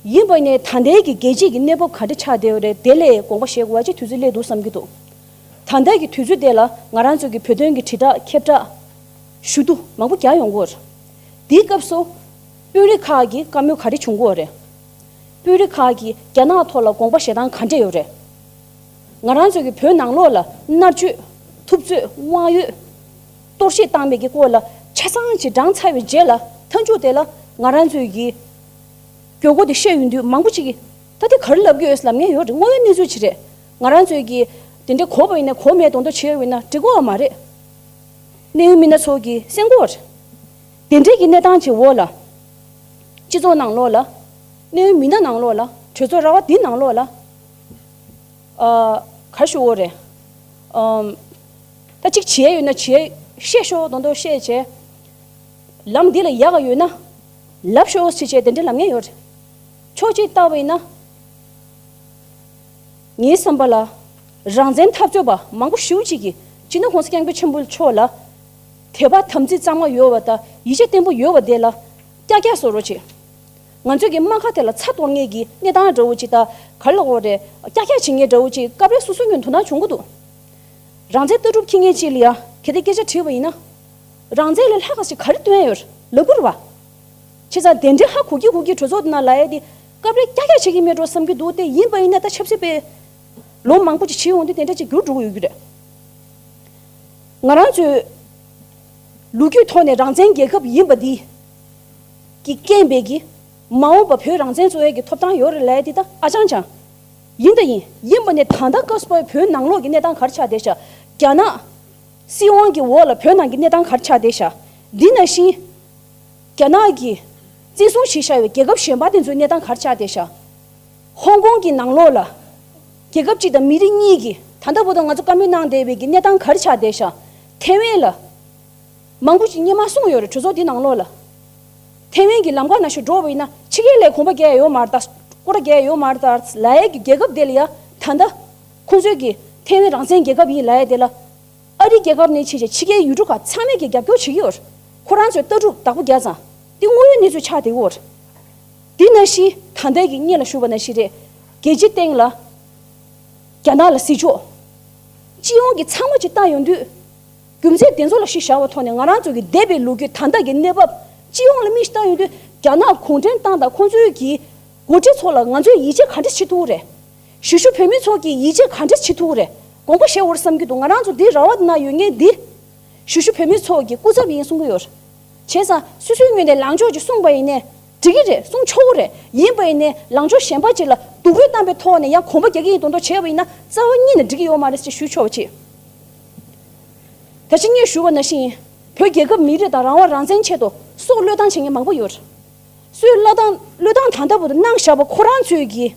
ཡིན་པ་ནས་ད་ལྟའི་གི་རྒྱལ་སྤྱིའི་གི་གནས་བབ་ག་འདྲ་ཆགས་བསྡད་ཡོད་རེད། དེ་ལས་དགོངས་པ་བཞེས་དགོས་པ་ཅིག་དུས་ཚོད་སླེབས་འདུག་བསམ་གྱི་འདུག་ད་ལྟའི་གི་དུས་ཚོད་དེ་ལ་ང་རང་ཚོ་གི་བོད་དོན་གི་དྲིལ་བསྒྲགས་ཁྱབ་བསྒྲགས་ཞུ་དུ་མང་པོ་རྒྱག་ཡོང་གི་ཡོད་རེད། དེའི་སྐབས་སུ་དཔོན་རིགས་ཁག་གི་བཀའ་མོལ་ག་རེ་བྱུང་གི་ཡོད་རེད། དཔོན་རིགས་ཁག་གིས་རྒྱ་ནག་ཐོག་ལ་དགོངས་པ་བཞེས་སྟངས་ག་འདྲས་ཡོད་རེད། ང་རང་ཚོ་གི་བོད་ནང་ལོགས་ལ་མནར་གཅོད། ཐུབ་ཚོད། དབང་ཡོད། གཏོར་བཤིག་བཏང་བའི་གི་སྐོར་ལ་ཆ་ཚང་ཅིག་བགྲངས་ཚར་བའི་རྗེས་ལ་མཐའ་མཇུག་དེ་ལ་ང་རང་ཚོའི་གི་མགྱོགས་པོ་དེ་བཤད་ཡོང་དུས་མང་པོ་ཅིག་གིས་ད་དེ་ག་རེ་ལབ་ཀྱི་ཡོད་ལབ་མཁན་ཡོད་རེད། དངོས་ཡོད་གནས་ཚུལ་ཅིག་རེད། ང་རང་ཚོའི་གི་དེ་འདྲའི་གོ་བ་ཡིན་ན་གོ་མེད་མདོག་མདོག་བྱས་ཡོད་ན་འགྲིག་གི་ཡོད་མ་རེད། གནད་ཡོད་མི་སྣ་ཚོ་གིས་གསན་གྱི་ཡོད་རེད། དེ་འདྲའི་གི་གནས་སྟངས་ཅིག་འོག་ལ། སྤྱི་ཚོགས་ནང་ལོགས་ལ། གནད་ཡོད་མི་སྣ་ནང་ལོགས་ལ། གྲོས་ཚོགས་ར་བ་འདི་ནང་ལོགས་ལ། ཨ། ག་རེ་ཞུ་དགོས་རེད། ཨམ། ད་གཅིག་བྱེད་ཡས་ཡོད་ན་བྱེད་ཡས། བཤད་ཤོག་མདོག་མདོག་བཤད་བྱས། ལམ་འདི་ལ་ཡག་ག་ཡོད་ན་ལབ་ཤོག་ཟེར་བྱས་དེ་འདྲ་ལབ་མཁན་ཡོད་རེད། ཕྱོགས་གཅིག་བལྟས་པ་ཡིན་ན། ངའི་བསམ་པ་ལ། རང་བཙན་འཐབ་རྩོད་པ་མང་པོ་ཞེ་པོ་ཅིག་གིས་སྤྱི་ནོར་༸གོང་ས་༸སྐྱབས་མགོན་ཆེན་པོ་མཆོག་ལ་དད་པ་དམ་ཚིག་གཙང་མ་ཡོད་པ་དང་ཡིད་ཆེས་བརྟན་པོ་ཡོད་པ་དེ་ལ་ཀྱག་ཀྱག་བཟོ་རོགས་བྱེད། ང་ཚོས་ཀྱི་རྨ་ཁ་དེ་ལ་ཚ་གཏོར་མཁན་གྱི་གནས་སྟངས་འདྲ་བོ་ཅིག་དང་ག་རེ་ལབ་དགོས་རེད། ཀྱག་ཀྱག་བྱེད་མཁན་འདྲ་བོ་ཅིག་སྐབས་རེ་སོ་སོ་ཉིད་དོ་སྣང་བྱུང་གི་འདུག་རང་བཙན་ལྟ་གྲུབ་འཁྱེར་མཁན་ཅིག་ལ་ཡ་གལ་ཏེ་སྐད་ཆ་དྲིས་པ་ཡིན་ན། རང་བཙན་ལས་ལྷག་ག་ཞིག་ག་རེ་སྟོན་ཡོད་ལབ་དགོས་རེད་བ། བྱས་ཙང་དེ་འདྲའི་ཧ་གོ་གི་གོ་གི་གྲོས་ཚོགས་དེ་ནང་ལ་ཡ་དེ་སྐབས་རེ་ཀྱག་ཀྱག་བྱེད་ཀྱི་མེད་འགྲོ་བསམ་གྱི་འདུག་དེ་ཡིན་པ་ཡིན་ན་ད་ཆབ་སྲིད་པའི་ལོ་མང་པོ་ཅིག་བྱེད་ཡོང་དུས་དེ་འདྲ་ཅིག་འགྱུར་འགྲོ་གི་ཡོད་ཀྱི་རེད། ང་རང་ཚོའི་ལོ་རྒྱུས་ཐོག་ནས་རང་བཙན་རྒྱལ་ཁབ་ཡིན་པ་འདི་གི་རྐྱེན་པས་ཀྱི་མ་འོངས་པ་བོད་རང་བཙན་རྩོད་ཡས་ཀྱི་ཐོབ་ཐང་ཡོད་རེད་ལབ་ཡ་འདི་ད་ཨ་ཅང་ཅང་ཡིན་ད་ཡིན། ཡིན་པ་ནས་ད་ལྟ་སྐབས་སུ་བབས་བོད་ནང་ལོགས་ཀྱི་གནས་སྟངས་ག་རེ་ཆགས་བསྡད་ཤག་རྒྱ་ནག་སྲིད་དབང་གི་འོག་ལ་བོད་ནང་གི་གནས་སྟངས་ག་རེ་ཆགས་བསྡད་ཤག་འདི་ནང་བཞིན་རྒྱ་ནག་གིས་བཙན་བཟུང་བྱས་བཞག་པའི་རྒྱལ་ཁབ་གཞན་པ་དེ་ཚོའི་གནས་སྟངས་ག་རེ་ཆགས་བསྡད་ཤག་ཧོང་ཀོང་གི་ནང་ལོགས་ལ་རྒྱལ་ཁབ་གཅིག་དང་མི་རིགས་གཉིས་ཀྱིས་ད་ལྟ་བར་དུ་ང་ཚོ་བཀའ་མོལ་གནང་བསྡད་པའི་གི་གནས་སྟངས་ག་རེ་ཆགས་བསྡད་ཤག་ཐེ་ཝན་ལ། མང་པོ་ཅིག་སྔོན་མ་གསུངས་ཡོད་རེད། གྲོས་ཚོགས་འདི་ནང་ལོགས་ལ། ཐེ་ཝན་གྱི་ལམ་ཁ་ནང་བཞིན་འགྲོ་བ་ཡིན་ན་ཕྱི་རྒྱལ་ལ་གོམ་པ་རྒྱག་ཡ་ཡོད་མ་རེད་ད། སྐོར་ར་རྒྱག་ཡ་ཡོད་མ་རེད་ད་ལབ་ཡ་གི་རྒྱལ་ཁབ་དེ་ལ་ཡ་ད་ལྟ་ཁོང་ཚོས་ཀྱི་ཐེ་ཝན་རང་བཙན་རྒྱལ་ཁབ་ཡིན་ལབ་ཡ་དེ་ལ། ཨ་རི་རྒྱལ་ཁབ་ནས་ཕྱིན་བྱས་ཕྱི་རྒྱལ་ཡུལ་གྲུ་ཁག་ཚང་མས་ཀྱི་རྒྱབ་སྐྱོར་བྱེད་ཀྱི་ཡོད་རེད། ཁོ་རང་ཚོས་ལྟ་གྲུབ་བདག་པོ་རྒྱག་ཙང་། དེ་དངོས་ གནས་ཚུལ་ཆགས་བསྡད་ཡོད། དེ་ནང་བཞིན་ད་ལྟ་གི་སྔོན་ལ་ཞུས་པ་ནང་བཞིན་རེད། རྒྱལ་སྤྱིའི་སྟེང་ལ་རྒྱ་ནག་ལ་གཟིགས་ཕྱོགས། སྤྱི་ཡོངས་ཀྱི་ཚང་མ་ཅིག་བལྟ་ཡོང་དུས། རྒྱུ་མཚན་དེ་ཚོ་ལ་གཞི་བཞག་པའི་ཐོག་ནས་ང་རང་ཚོ་གི་འདས་པའི་ལོ་རྒྱུས་ད་ལྟ་གི་གནས་བབ་སྤྱི་ཡོངས་ལ་མིག་ཞིག་བལྟ་ཡོང་དུས། རྒྱ་ནག་གུང་ཁྲན་ཏང་དང་ཁོང་ཚོའི་གི་འགོ་ཁྲིད་ཚོ་ལ་ང་ཚོས་ཡིད་ཆེས་ག་འདྲ་བྱེད་ཐུབ་ཀྱི་རེད། གཞིས་བཞུགས་བོད་མི་ཚོ་གིས་ཡིད་ཆེས་ག་འདྲ་བྱེད་ཐུབ་ཀྱི་རེད། དགོངས་པ་བཞེས་འོར་བསམ་གྱི་འདུག་ང་རང་ཚོ་འདི་ར་བ་ན་ཡོད་མཁན་འདི། གཞིས་བཞུགས་བོད་མི་ཚོ་གི་སྐུ་ཚབ་ཡིན་གསུང་གི་ཡོད། བྱས་ཙང་སོ་སོའི་ངོས་ནས་ལངས་ཕྱོགས་ཅིག་གསུངས་པ་ཡིན་ནའི་འགྲིག་གི་རེད། གསུང་ཆོག་གི་རེད། ཡིན་པ་ཡིན་ནའི་ལངས་ཕྱོགས་གཞན་པ་ཅིག་ལ་སྡུག་རུས་བཏང་པའི་ཐོག་ནས་ཡང་གོམ་པ་རྒྱག་གི་ཡིན་མདོག་མདོག་བྱས་པ་ཡིན་ན་རྩ་བ་ཉིད་ནས་འགྲིག་གི་ཡོད་མ་རེད་ཅེས་ཞུ་ཆོག་པ་ཅིག་ད་ཅི་ངས་ཞུས་པ་ནང་བཞིན་བོད་རྒྱལ་ཁབ་མི་རིགས་དང་རང་དབང་རང་བཙན་ཆེད་དུ་སྲོག་བློས་བཏང་བྱེད་མཁན་མང་པོ་ཡོད། སྲོག་བློས་བཏང་བློས་བཏང་ད་ལྟ་བར་དུ་གནང་བཞག་པ་ཁོ་རང་ཚོས་ཀྱིས།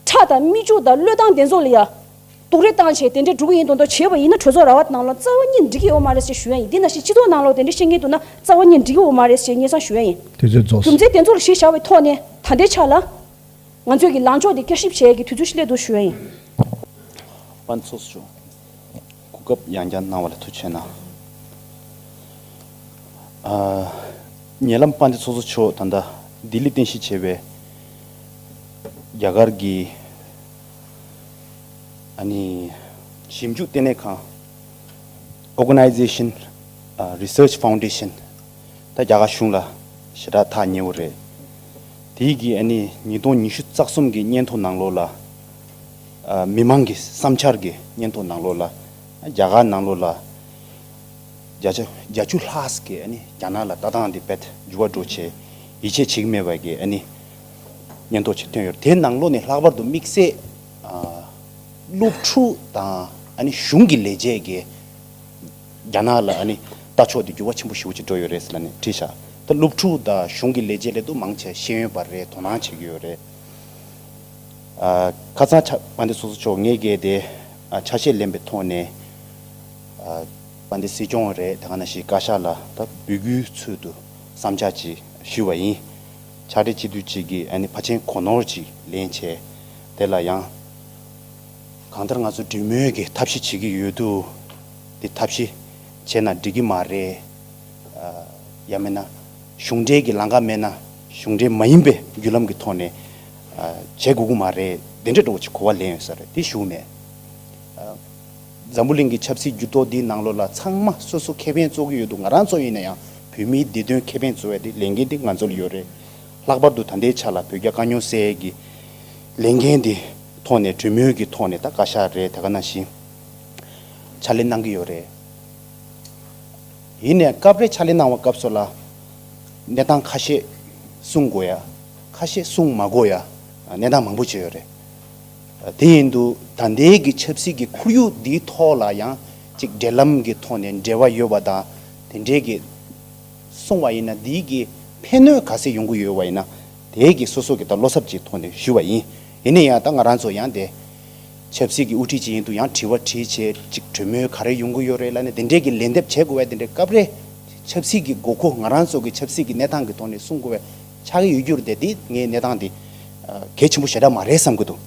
ཁྲག་དང་མིག་ཆུ་དང་བློས་བཏང་དེ་ཚོ་ལ་ཡ། སྡུག་རུས་བཏང་བྱས་དེ་འདྲའི་འགྲོ་གི་ཡིན་མདོག་མདོག་བྱས་པ་ཡིན་ན་གྲོས་ཚོགས་ར་བ་ནང་ལོགས་རྩ་བ་ཉིད་འགྲིག་གི་ཡོད་མ་རེད་ཅེས་ཞུ་ཡ་ཡིན། འདི་ནང་བཞིན་སྤྱི་ཚོགས་ནང་ལོགས་དེ་འདྲ་བཤད་མཁན་འདུག་ན་རྩ་བ་ཉིད་འགྲིག་གི་ཡོད་མ་རེད་ཅེས་ངེས་གསང་ཞུ་ཡ་ཡིན། དུས་ཚོད་རྫོགས་རྒྱུ་སོང་། མཚན་དེ་ཚོ་ལ་གཞི་བཞག་པའི་ཐོག་ནས་ད་ལྟའི་ཆ་ལ། ང་ཚོས་ཀྱི་ལངས་ཕྱོགས་དེ་བསྐྱར་ཞིབ་བྱེད་ཡ་གི་དུས་ཚོད་ཞིག་སླེབས་འདུག་ཞུ་ཡ་ཡིན། དཔལ་ཚོགས་གཙོ། གོ་སྐབས་ཡང་བསྐྱར་གནང་བ་ལ་ཐུགས་རྗེ་ཆེ་གནང་། ཨ། ཉེ་ལམ་དཔལ་ལྡན་ཚོགས་གཙོ་མཆོག་ད་ལྟ་ལྡི་ལི་རྟེན་གཞི་བྱས་པའི་རྒྱ་གར་གྱི་ཨ་ནི་ཞིབ་འཇུག་ལྟེ་གནས་ཁང་། Organization Research Foundation ད་རྒྱ་གར་གཞུང་ལ་ཞེ་དྲག་ཐག་ཉེ་བོ་རེད། དེའི་གི་ཨ་ནི་ཉིས་སྟོང་ཉི་ཤུ་རྩ་གསུམ་གི་སྙན་ཐོ་ནང་ལོགས་ལ། ཨ། མི་མང་གི་བསམ་འཆར་གྱི་སྙན་ཐོ་ནང་ལོགས་ལ། རྒྱ་གར་ནང་ལོགས་ལ་བརྒྱ་ཆ་བརྒྱད་ཅུ་ལྷག་གིས་ཨ་ནི་རྒྱ་ནག་ལ་ལྟ་སྟངས་དེ་དཔེ་འགྱུར་བ་འགྲོ་བྱས་ཡིད་ཆེས་བྱེད་ཀྱི་མེད་པ་གི་ཨ་ནི་སྙན་ཐོ་ཅིག་ཐོན་ཡོད། དེའི་ནང་ལོགས་ནས་ལྷག་པར་དུ་དམིགས་བསལ། ཨ། སློབ་ཕྲུག་དང་ཨ་ནི་གཞུང་གི་ལས་བྱེད་ཀྱི་རྒྱ་ནག་ལ་ཨ་ནི་ལྟ་ཕྱོགས་དེ་འགྱུར་བ་ཆེན་པོ་ཞེ་པོ་ཅིག་འགྲོ་ཡོད་རེད་ཟེར་ལབ་ནས་བྲིས་ཤག་ད་སློབ་ཕྲུག་དང་གཞུང་གི་ལས་བྱེད་ལས་དུ་མང་ཆེ་ཤེས་ཡོན་པ་རེད། དོ་སྣང་བྱེད་ཀྱི་ཡོད་རེད། ཨ། ཁ་སང་ཆ་དཔལ་ལྡན་ཚོགས་གཙོ་མཆོག་ངས་བརྒལ་ཏེ། ཨ། ཆ་ཤས་ལེན་པའི་ཐོག་ནས། ཨ། དཔལ་ལྡན་སྲིད་སྐྱོང་རེད། དེ་ག་ནང་བཞིན་བཀའ་ཤག་ལ་ད་འབོད་སྐུལ་ཚུལ་དུ་བསམ་འཆར་ཅིག་ཞུས་པ་ཡིན། ཕྱག་སྦྲེལ་སྤྱི་འཐུས་གཅིག་གིས་ཨ་ནི་ཕལ་ཆེར་གོ་ནོར་ཅིག་ལེན་བྱས། དེ་ལ་ཡང་། གང་ལྟར་ང་ཚོ་གྲོས་མོལ་གྱི་ཐབས་ཤེས་བྱེད་ཀྱི་ཡོད་དུས། དེ་ཐབས་ཤེས་བྱས་ན་འགྲིག་གི་མ་རེད། ཨ། ཡང་མིན་ན་གཞུང་འབྲེལ་གྱི་ལམ་ཁ་མེད་ན་གཞུང་འབྲེལ་མ་ཡིན་པའི་བརྒྱུད་ལམ་གྱི་ཐོག་ནས། ཨ། བྱེད་དགོས་ཀྱི་མ་རེད། དེ་འདྲ་འདྲ་བོ་ཅིག་གོ་བ་ལེན་ཡོད་ས་རེད། དེ་ཞུ་གི་མེད། ཨ། འཛམ་བུ་གླིང་གི་ཆབ་སྲིད་འགྱུར་ལྡོག་འདིའི་ནང་ལོགས་ལ་ཚང་མ་སོ་སོ་ཁེ་ཕན་རྩོད་ཀྱི་ཡོད་འདུག་ང་རང་ཚོ་ཡིན་ན་ཡང་བོད་མིའི་བདེ་དོན་ཁེ་ཕན་རྩོད་ཡ་དེ་ལས་འགན་དེ་ང་ཚོ་ལ་ཡོད་རེད། ལྷག་པར་དུ་ད་ལྟའི་ཆ་ལ་བོད་རྒྱ་དཀའ་རྙོག་སེལ་ཡས་ཀྱི་ལས་འགན་དེ་ཐོག་ནས་གྲོས་མོལ་གྱི་ཐོག་ནས་ད་བཀའ་ཤག་རེད། དེ་ག་ནང་བཞིན་ཕྱག་ལས་གནང་གི་ཡོད་རེད། ཡིན་ནའི་སྐབས་རེ་ཕྱག་ལས་གནང་བའི་སྐབས་སུ་ལ་གནས་སྟངས་ཁ་ཤས་གསུང་དགོས་ཡ། ཁ་ཤས་གསུང་མ་དགོས་ཡ། གནས་སྟངས་མང་པོ་ཅིག་ཡོད་རེད། དེ་ཡིན་དུས་ད་ལྟའི་གི་ཆབ་སྲིད་ཀྱི་ཁོར་ཡུག་འདིའི་ཐོག་ལ་ཡང་ཅིག་འབྲེལ་ལམ་གྱི་ཐོག་ནས་འབྲེལ་བ་ཡོད་པ་དང་དེ་འདྲའི་གི་གསུང་བ་ཡིན་ན་འདིའི་གི་ཕན་གནོད་ག་ཚད་ཡོང་གི་ཡོད་པ་ཡིན་ན་དེའི་གི་སོ་སོ་གི་ད་བློ་འཚབ་ཅིག་ཐོག་ནས་ཞུས་པ་ཡིན། ཡིན་ན་ཡང་ད་ང་རང་ཚོ་ཡང་དེ་ཆབ་སྲིད་ཀྱི་དབུ་ཁྲིད་ཅིག་ཡིན་དུས་ཡང་དྲི་བ་དྲིས་བྱས་ཅིག་གྲོས་མོལ་ག་རེ་ཡོང་གི་ཡོད་རེད་ལབ་ནས་དེ་འདྲའི་གི་ལན་འདེབས་བྱེད་དགོས་པ་དེ་འདྲའི་སྐབས་རེ་ཆབ་སྲིད་ཀྱི་དགོས་མཁོ་ང་རང་ཚོ་གི་ཆབ་སྲིད་ཀྱི་གནས་སྟངས་ཀྱི་ཐོག་ནས་གསུང་དགོས་པའི་ཆགས་ཀྱི་ཡོད་རྒྱུ་རེད་དེ། དེ་ངའི་གནས་སྟངས་དེ་གལ་ཆེན་པོ་ཞེ་དྲག་མ་རེད་བསམ་གྱི་འདུག་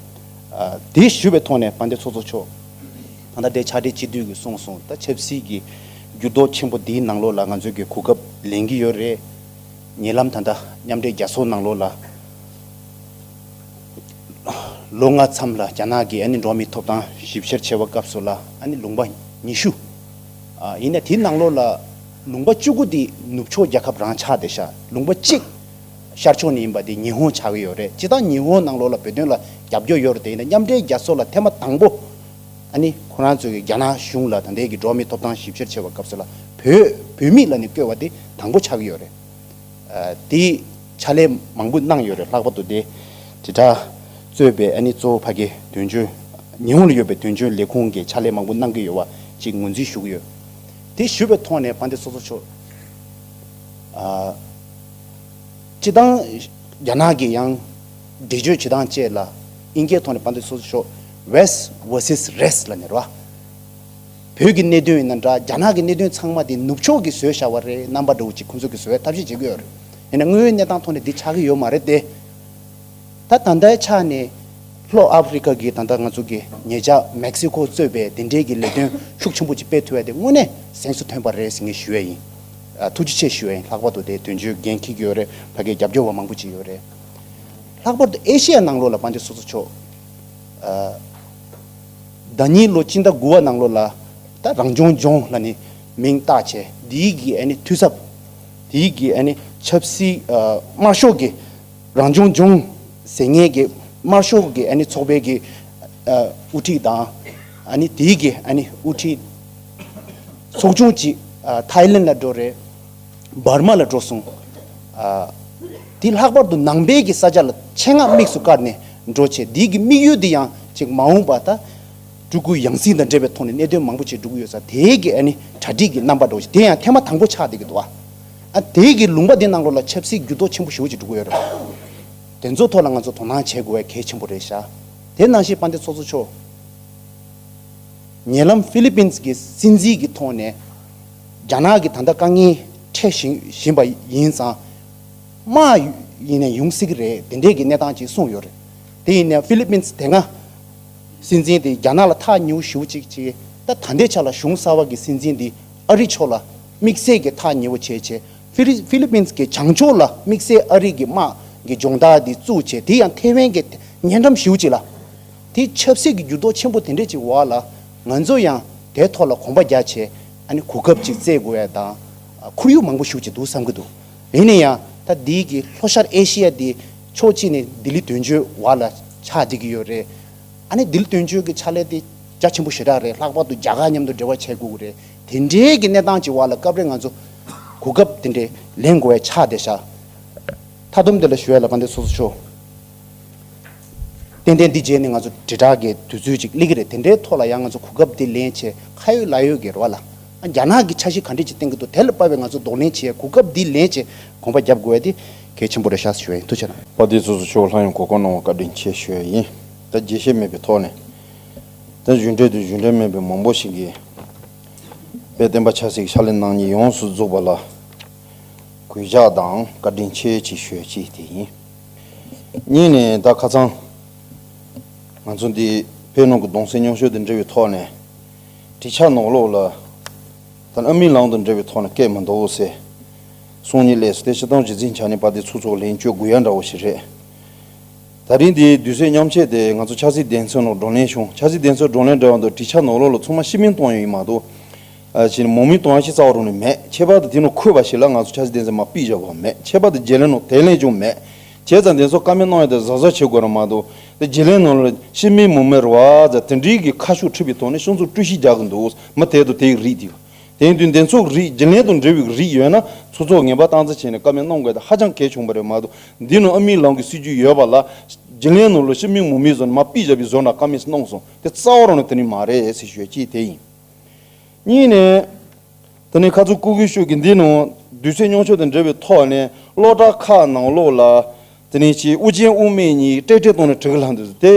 དེ་ཞུས་པའི་ཐོག་ནས་དཔལ་ལྡན་ཚོགས་གཙོ་མཆོག་ད་ལྟ་དེ་ཕྱག་སྦྲེལ་སྤྱི་འཐུས་ཀྱིས་གསུངས་སོང་། ད་ཆབ་སྲིད་ཀྱི་འགྱུར་ལྡོག་ཆེན་པོ་འདིའི་ནང་ལོགས་ལ་ང་ཚོས་ཀྱི་གོ་སྐབས་ལེན་གྱི་ཡོད་རེད། ཉེ་ལམ་ད་ལྟ་མཉམ་འབྲེལ་རྒྱལ་ཚོགས་ནང་ལོགས་ལ་ལོ་ལྔ་མཚམས་ལ་རྒྱ་ནག་གིས་ཨ་ནི་འགྲོ་བ་མིའི་ཐོབ་ཐང་ཞིབ་བཤེར་བྱེད་པའི་སྐབས་སུ་ལ་ཨ་ནི་ལུང་པ་ཉི་ཤུ། ཨ། ཡིན་ན་དེའི་ནང་ལོགས་ལ་ལུང་པ་བཅུ་དགུ་དེ་ནུབ་ཕྱོགས་རྒྱལ་ཁབ་རང་ཆགས་བསྡད་ཤག་ལུང་པ་གཅིག་ཤར་ཕྱོགས་ནས་ཡིན་པ་དེ་ཉི་ཧོང་ཆགས་ཀྱི་ཡོད་རེད། སྤྱིར་བཏང་ཉི་ཧོང་ནང་ལོགས་ལ་བོད་དོན་ལ་རྒྱབ་སྐྱོར་ཡོད་རེད་དེ། ཡིན་ན་མཉམ་འབྲེལ་རྒྱལ་ཚོགས་ལ་ཐེངས་མ་དང་པོ་ཨ་ནི་ཁོ་རང་ཚོས་ཀྱི་རྒྱ་ནག་གཞུང་ལ་ད་ལྟའི་གི་འགྲོ་བ་མིའི་ཐོབ་ཐང་ཞིབ་བཤེར་བྱེད་པའི་སྐབས་སུ་ལ་བོད་བོད་མི་ལ་ནི་བསྐོས་པ་དེ་དང་པོ་ཆགས་ཀྱི་ཡོད་རེད། ཨ། དེའི་ཕྱག་ལས་མང་པོ་གནང་ཡོད་རེད། ལྷག་པར་དུ་དེ་དེ་དྲ་གཙོས་པའི་ཨ་ནི་གཙོ་བོ་ཕ་གི་དོན་གཅོད་ཉི་ཧོང་ལ་ཡོད་པའི་དོན་གཅོད་ལས་ཁུངས་ཀྱི་ཕྱག་ལས་མང་པོ་གནང་གི་ཡོད་པ་ཅིག་ངོས་འཛིན་ཞུ་གི་ཡོད། དེ་ཞུས་པའི་ཐོག་ནས་དཔལ་ལྡན་ཚོགས་གཙོ་མཆོག་ཨ། སྤྱིར་བཏང་རྒྱ་ནག་གི་ཡང་འགྲེལ་བརྗོད་བྱེད་སྟངས་བཅས་ལ་དབྱིན་སྐད་ཐོག་ནས་དཔལ་ལྡན་ཚོགས་གཙོ་མཆོག West versus Rest ལབ་ནས་རེད་བ། བོད་ཀྱི་གནད་དོན་ཡིན་ན་འདྲ། རྒྱ་ནག་གི་གནད་དོན་ཚང་མ་དེ་ནུབ་ཕྱོགས་ཀྱིས་བཟོས་བཞག་པ་རེད། རྣམ་པ་འདྲ་བོ་ཅིག་ཁོང་ཚོ་གིས་བཟོ་བའི་ཐབས་ཤེས་བྱེད་ཀྱི་ཡོད་རེད། ཡིན་ན་དངོས་ཡོད་གནས་སྟངས་ཐོག་ནས་འདི་ཆགས་ཀྱི་ཡོད་མ་རེད་དེ། ད་ད་ལྟའི་ཆ་ནས་ལྷོ་ཨ་ཧྥེ་རི་ཁ་གི་ད་ལྟ་ང་ཚོ་གི་ཉེ་ཆར་མེག་སི་ཁོ་གཙོས་པའི་དེ་འབྲེལ་གྱི་ལས་དོན་ཤུགས་ཆེན་པོ་ཅིག་སྤེལ་ཐུབ་ཡ་དེ་དངོས་གནས་གཟེངས་སུ་ཐོན་པ་རེད་ཟེར་ངས་ཞུ་ཡ་ཡིན། ཨ། ཐུགས་རྗེ་ཆེ་ཞུ་ཡ་ཡིན། ལྷག་པར་དུ་དེ་དོན་གཅོད་འགན་འཁྱེར་གྱི་ཡོད་རེད། ཕ་གིའི་རྒྱབ་སྐྱོར་བ་མང་པོ་ཅིག་ཡོད་རེད། ལྷག་པར་དུ་ཨེ་ཤེ་ཡ་ནང་ལོགས་ལ་དཔལ་ལྡན་ཚོགས་གཙོ་མཆོག་ཨ། ཟླ་ཉིན་ལོ་སྤྱི་ཟླ་དགུ་པ་ནང་ལོགས་ལ་ད་རང་སྐྱོང་ལྗོངས་ལ་ནི་མིང་བཏགས་བྱས། འདིའི་གི་ཨ་ནི་འཐུས་ཚབ། འདིའི་གི་ཨ་ནི་ཆབ་སྲིད་ཨ། དམར་ཤོག་གི་རང་སྐྱོང་ལྗོངས་ཟེར་མཁན་གྱི་དམར་ཤོག་གི་ཨ་ནི་ཚོགས་པའི་གི་ཨ། དབུ་ཁྲིད་དང་། ཨ་ནི་དེའི་གི་ཨ་ནི་དབུ་ཁྲིད་ཚོགས་ཆུང་གཅིག་ཨ། ཐའི་ལེན་ལ་འགྲོ་རེད། འབར་མ་ལ་འགྲོ་སོང་། ཨ། དེ་ལྷག་པར་དུ་ནང་པའི་གི་ས་ཆ་ལ་ཆེད་མངགས་དམིགས་སུ་བཀར་ནས་འགྲོ་བྱས། དེའི་གི་དམིགས་ཡུལ་དེ་ཡང་ཅིག་མ་འོངས་པ་ད་སྤྲུལ་སྐུའི་ཡང་སྲིད་དང་འབྲེལ་བའི་ཐོག་ནས་གནད་དོན་མང་པོ་ཅིག་འགྲོ་གི་ཡོད་ས། དེའི་གི་ཨ་ནི་གྲ་སྒྲིག་གི་རྣམ་པ་འགྲོ་བྱས། དེ་ཡང་ཐེངས་མ་དང་པོ་ཆགས་བསྡད་ཀྱི་འདུག་ཨ། ཨ། དེའི་གི་ལུང་པ་དེ་ནང་ལོགས་ལ་ཆབ་སྲིད་འགྱུར་ལྡོག་ཆེན་པོ་ཞེ་པོ་ཅིག་འགྲོ་གི་ཡོད་རེད། དེ་ཚོའི་ཐོག་ལ་ང་ཚོ་དོ་སྣང་བྱེད་དགོས་པ་གལ་ཆེན་པོ་རེད་ཤག་དེ་ནང་བཞིན་དཔལ་ལྡན་ཚོགས་གཙོ་མཆོག་ཉེ་ལམ་ཧྥི་ལི་པིན་གྱི་སྲིད་འཛིན་གྱི་ཐོག་ནས་རྒྱ་ནག་གི་ད་ལྟ་དཀའ་ངལ་འཕྲད་བཞིན་བཞིན་པ་ཡིན་ཙང་། དམག་ཡིན་ནས་ཡོང་སྲིད་ཀྱི་རེད། དེ་འདྲའི་གི་གནས་སྟངས་ཅིག་གསུངས་ཡོད་རེད། དེ་ཡིན་ནའི་ཧྥི་ལི་པིན་དེ་སྔ་སྲིད་འཛིན་དེ་རྒྱ་ནག་ལ་ཐག་ཉེ་བོ་ཞེ་པོ་ཅིག་བྱས། ད་ད་ལྟའི་ཆ་ལ་གཞུང་གསར་པ་གི་སྲིད་འཛིན་དེ་ཨ་རི་ཕྱོགས་ལ་དམིགས་བསལ་གྱི་ཐག་ཉེ་བོ་བྱས་བྱས། ཧྥི་ལི་ཧྥི་ལི་པིན་གྱི་བྱང་ཕྱོགས་ལ་དམིགས་བསལ་ཨ་རི་གི་དམག་གི་སྦྱོང་བརྡར་དེ་བཙུགས་བྱས། དེ་ཡང་ཐེ་ཝན་གྱི་ཉེ་འགྲམ་ཞེ་པོ་ཅིག་ལ། དེ་ཆབ་སྲིད་ཀྱི་འགྱུར་ལྡོག་ཆེན་པོ་དེ་འདྲས་ཅིག་འོག་ལ། ང་ཚོ་ཡང་དེའི་ཐོག་ལ་གོམ་པ་རྒྱག་བྱས། ཨ་ནི་གོ་སྐབས་ཅིག་བཙལ་དགོས་ཡ་དང་། ཁོར་ཡུག་མང་པོ་ཞེ་པོ་ཅིག་འདུག་བསམ་གྱི་འདུག་ཡིན་ན་ཡང་ད་འདི་གི་ལྷོ་ཤར་ཨེ་ཤི་ཡ་འདི་ཕྱོགས་གཅིག་ནས་ལྡི་ལི་དོན་གཅོད་འོག་ལ་ཆགས་བསྡད་ཀྱི་ཡོད་རེད། ཨ་ནི་ལྡི་ལི་དོན་གཅོད་ཀྱི་ཕྱག་ལས་དེ་རྒྱ་ཆེན་པོ་ཞེ་དྲག་རེད། ལྷག་པར་དུ་རྒྱ་གར་མཉམ་དུ་འབྲེལ་བ་བྱེད་དགོས་ཀྱི་རེད། དེ་འདྲའི་གི་གནས་སྟངས་ཀྱི་འོག་ལ་སྐབས་རེ་ང་ཚོ་གོ་སྐབས་དེ་འདྲས་ལེན་དགོས་ཡ་ཆགས་བསྡད་ཤག་མཐའ་སྡོམ་དེ་ལ་ཞུ་ཡ་ལ་དཔལ་ལྡན་ཚོགས་གཙོ་མཆོག་ཏན་ཏན་འདི་རྗེས་ནས་ང་ཚོ་དྲིལ་བསྒྲགས་ཀྱི་དུས་ཚོད་ཅིག་སླེབས་ཀྱི་རེད། དེ་འདྲའི་ཐོག་ལ་ཡང་ང་ཚོ་གོ་སྐབས་འདི་ལེན་བྱས། ཁ་ཡོད་ལག་ཡོད་ཀྱི་རེད་བ་ལ། ཨ། རྒྱ་ནག་གི་འཆར་གཞི་ག་འདྲས་ཅིག་བཏིང་གི་འདུག་དེ་ལ་དཔག་པའི་ང་ཚོ་གདོང་ལེན་བྱས། གོ་སྐབས་འདི་ལེན་བྱས་གོམ་པ་རྒྱབ་དགོས་ཡ་དེ་གལ་ཆེན་པོ་རེད་ཤག་ཞུ་ཡ་ཡིན། ཐུགས་རྗེ་གནང་། དཔལ་ལྡན་ཚོགས་གཙོ་མཆོག་སླར་ཡང་གོ་སྐབས་གནང་བར་བཀའ་དྲིན་ཆེ་ཞུ་ཡ་ཡིན། ད་རྒྱས་བཤད་མེད་པའི་ཐོག་ནས། ད་རྒྱུ་འབྲས་དང་རྒྱུ་འབྲས་མེད་པའི་མང་པོ་ཞིག་གིས་དཔལ་བསྟན་པ་ཆབ་སྲིད་ཀྱི་ཕྱག་ལས་གནང་མཁན་ཡོངས་སུ་རྫོགས་པ་ལ་གུས་ཕྱག་དང་བཀའ་དྲིན་ཆེ་ཅེས་ཞུ་ཡ་གཅིག་དེ་ཡིན། གཉིས་ནས་ད་ཁ་སང་ང་ཚོ་འདི་ཕེབས་ནང་གི་གདུང་སེམས་མཉམ་སྐྱེད་དང་འབྲེལ་བའི་ཐོག་ནས་གྲོས་འཆར་ནང་ལོགས་ལ། ད་ཨ་མའི་ལམ་དང་འབྲེལ་བའི་ཐོག་ནས་སྐད་མི་འདུག་ཟེར་གསུང་མཁན་སླེབས་སོང་། དེ་སྤྱིར་བཏང་གཞི་རྩའི་ཆ་ནས་དཔལ་ལྡན་ཚོགས་གཙོ་ལན་བསྐྱོན་དགོས་ཡ་འདྲ་བོ་ཞིག་རེད། ད་རིང་འདིའི་དུས་ཚོད་མཉམ་ཆད་དེ་ང་ཚོ་ཆབ་སྲིད་བདེ་འཚོལ་ནང་བགྲོ་གླེང་བྱུང་། ཆབ་སྲིད་བདེ་འཚོལ་བགྲོ་གླེང་འདྲ་བ་འདུག་གྲོས་འཆར་ནང་ལོགས་ལ་ཚང་མ་ཤི་མིང་གཏོང་ཡ་ཡིན་མ་གཏོགས། ཨ། ཕྱིར་མང་མིང་གཏོང་ཡ་ཞིག་རྩ་བ་རང་ནས་མེད། ཁྱད་པར་དུ་དེ་ནང་འཁོད་པ་ཞིག་ལ་ང་ཚོ་ཆབ་སྲིད་བདེ་འཚོལ་མར་ཕུད་བཞག་དགོས་པ་མེད། ཁྱད་པར་དུ་བརྗེ་ལེན་ནང་དེ་ལེན་ཀྱང་མེད། བྱས་ཙང་དེ་ཚོ་བཀའ་མོལ་གནང་ཡ་དེ་གཟབ་གཟབ་བྱེད་དགོས་རེད་མ་གཏོགས། དེ་བརྗེ་ལེན་ནང་ལ་ཤི་མིང་མང་མིང་རེད་བ་ཟེར་དེ་འདྲའི་གི་ཁ་ཤུགས་ཁྲིད་པའི་ཐོག་ནས་སྤྱི་ཚོགས་དཀྲུག་ཤིང་རྒྱག་གི་འདུག་མི་དེ་དང་དེའི་རིགས་དེ། དེ་ཡིན་དུས་འདི་ཚོ་རིགས་བརྗེ་ལེན་དང་འབྲེལ་བའི་རིགས་ཡོད་ན་ཚོགས་གཙོ་ངེས་པར་སྟངས་འཛིན་བྱས་ནས་བཀའ་མོལ་གནང་དགོས་དེ་ཧ་ཅང་གལ་ཆེན་པོ་རེད་མ་གཏོགས། འདི་ནང་ཨ་མའི་ལམ་གྱི་སྲིད་ཇུས་ཡོད་པ་ལ་བརྗེ་ལེན་ནང་ལ་ཤི་མིང་མང་མིང་བཟོས་ནས་མར་ཕུད་བཞག་པའི་བཟོ་འདྲ་བཀའ་མོལ་ཞིག་གནང་སོང་། དེ་རྩ་བ་རང་ནས་དེ་ནི་མ་རེད་ཟེར་ཞུ་ཡ་གཅིག་དེ་ཡིན། གཉིས་ནས། དེ་ནས་ཁ་སང་སྐུ་སྒེར་ཤོག་གི་འདི་ནང་དུས་ཚོད་མཉམ་སྐྱེད་དང་འབྲེལ་བའི་ཐོག་ནས་སློབ་གྲྭ་ཁག་ནང་ལོགས་ལ། དེ་ནས་ཅིག་དབུ་ཅན་དབུ་མེད་གཉིས་ཀྲིག་ཀྲི་གཏོང་ནས་བྲིས་ཀྱི་ལྷག་འདུག་དེ་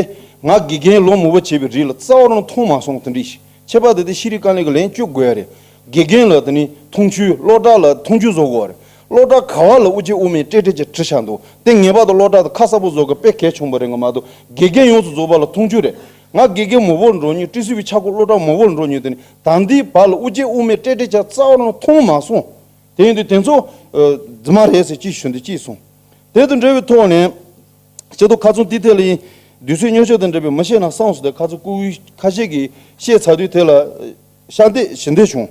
ང་དགེ་རྒན་ལོ་མང་པོ་བྱས་པའི་རིགས་ལ་རྩ་བ་རང་མཐོང་མ་སོང་། དེ་འདྲ་ཞིག་ཁྱད་པར་དུ་དེ་ཤེས་རིག་དཀའ་ལས་ཀྱི་ལན་བསྐྱོན་དགོས་ཡ་རེད། དགེ་རྒན་ལ་དེ་ནས་མཐོང་ཆུང་། སློབ་གྲྭ་ལ་མཐོང་ཆུང་བཟོ་དགོས་རེད། སློབ་གྲྭ་ག་བ་ལ་དབུ་ཅན་དབུ་མེད་ཀྲིག་ཀྲི་ཅིག་བྲིས་བཞག་འདུག་དེ་ངེས་པར་དུ་སློབ་གྲྭ་དེ་ཁ་གསལ་པོ་བཟོ་དགོས་དཔེ་གལ་ཆེན་པོ་རེད་ང་མ་གཏོགས། དགེ་རྒན་ཡོངས་སུ་རྫོགས་པ་ལ་མཐོང་ཆུང་རེད། ང་དགེ་རྒན་མང་པོ་འགྲོ་མྱོང་། ཀྲི་སི་བའི་ཆ་ཁུག་སློབ་གྲྭ་མང་པོར་འགྲོ་མྱོང་། དེ་ནས་ད་ལྟའི་བར་ལ་དབུ་ཅན་དབུ་མེད་ཀྲིག་ཀྲི་ཅིག་རྩ་བ་རང་མཐོང་མ་སོང་། དེ་ཡིན་དུས་དེ་ཚོ་ཨ་རྫུན་མ་རེད་ཟེར་གཅིག་ཞུ་འདོད་གཅིག་སོང་། དེ་དང་འབྲེལ་བའི་ཐོག་ནས་སྤྱི་ཚོགས་ཁ་ཚོན་དེའི་ཐད་ལ་ཡིན། དུས་ཚོད་མཉམ་སྐྱེད་དང་འབྲེལ་བའི་མི་ཤེས་ན་བསམ་སོང་། དེ་ཁ་ཚོན་སྐུ་ཁ་ཤས་ཀྱིས་བཤད་ཚར་དུས་དེ་ལ་ཤར་འདེད་ཞུ་འདོད་བྱུང་།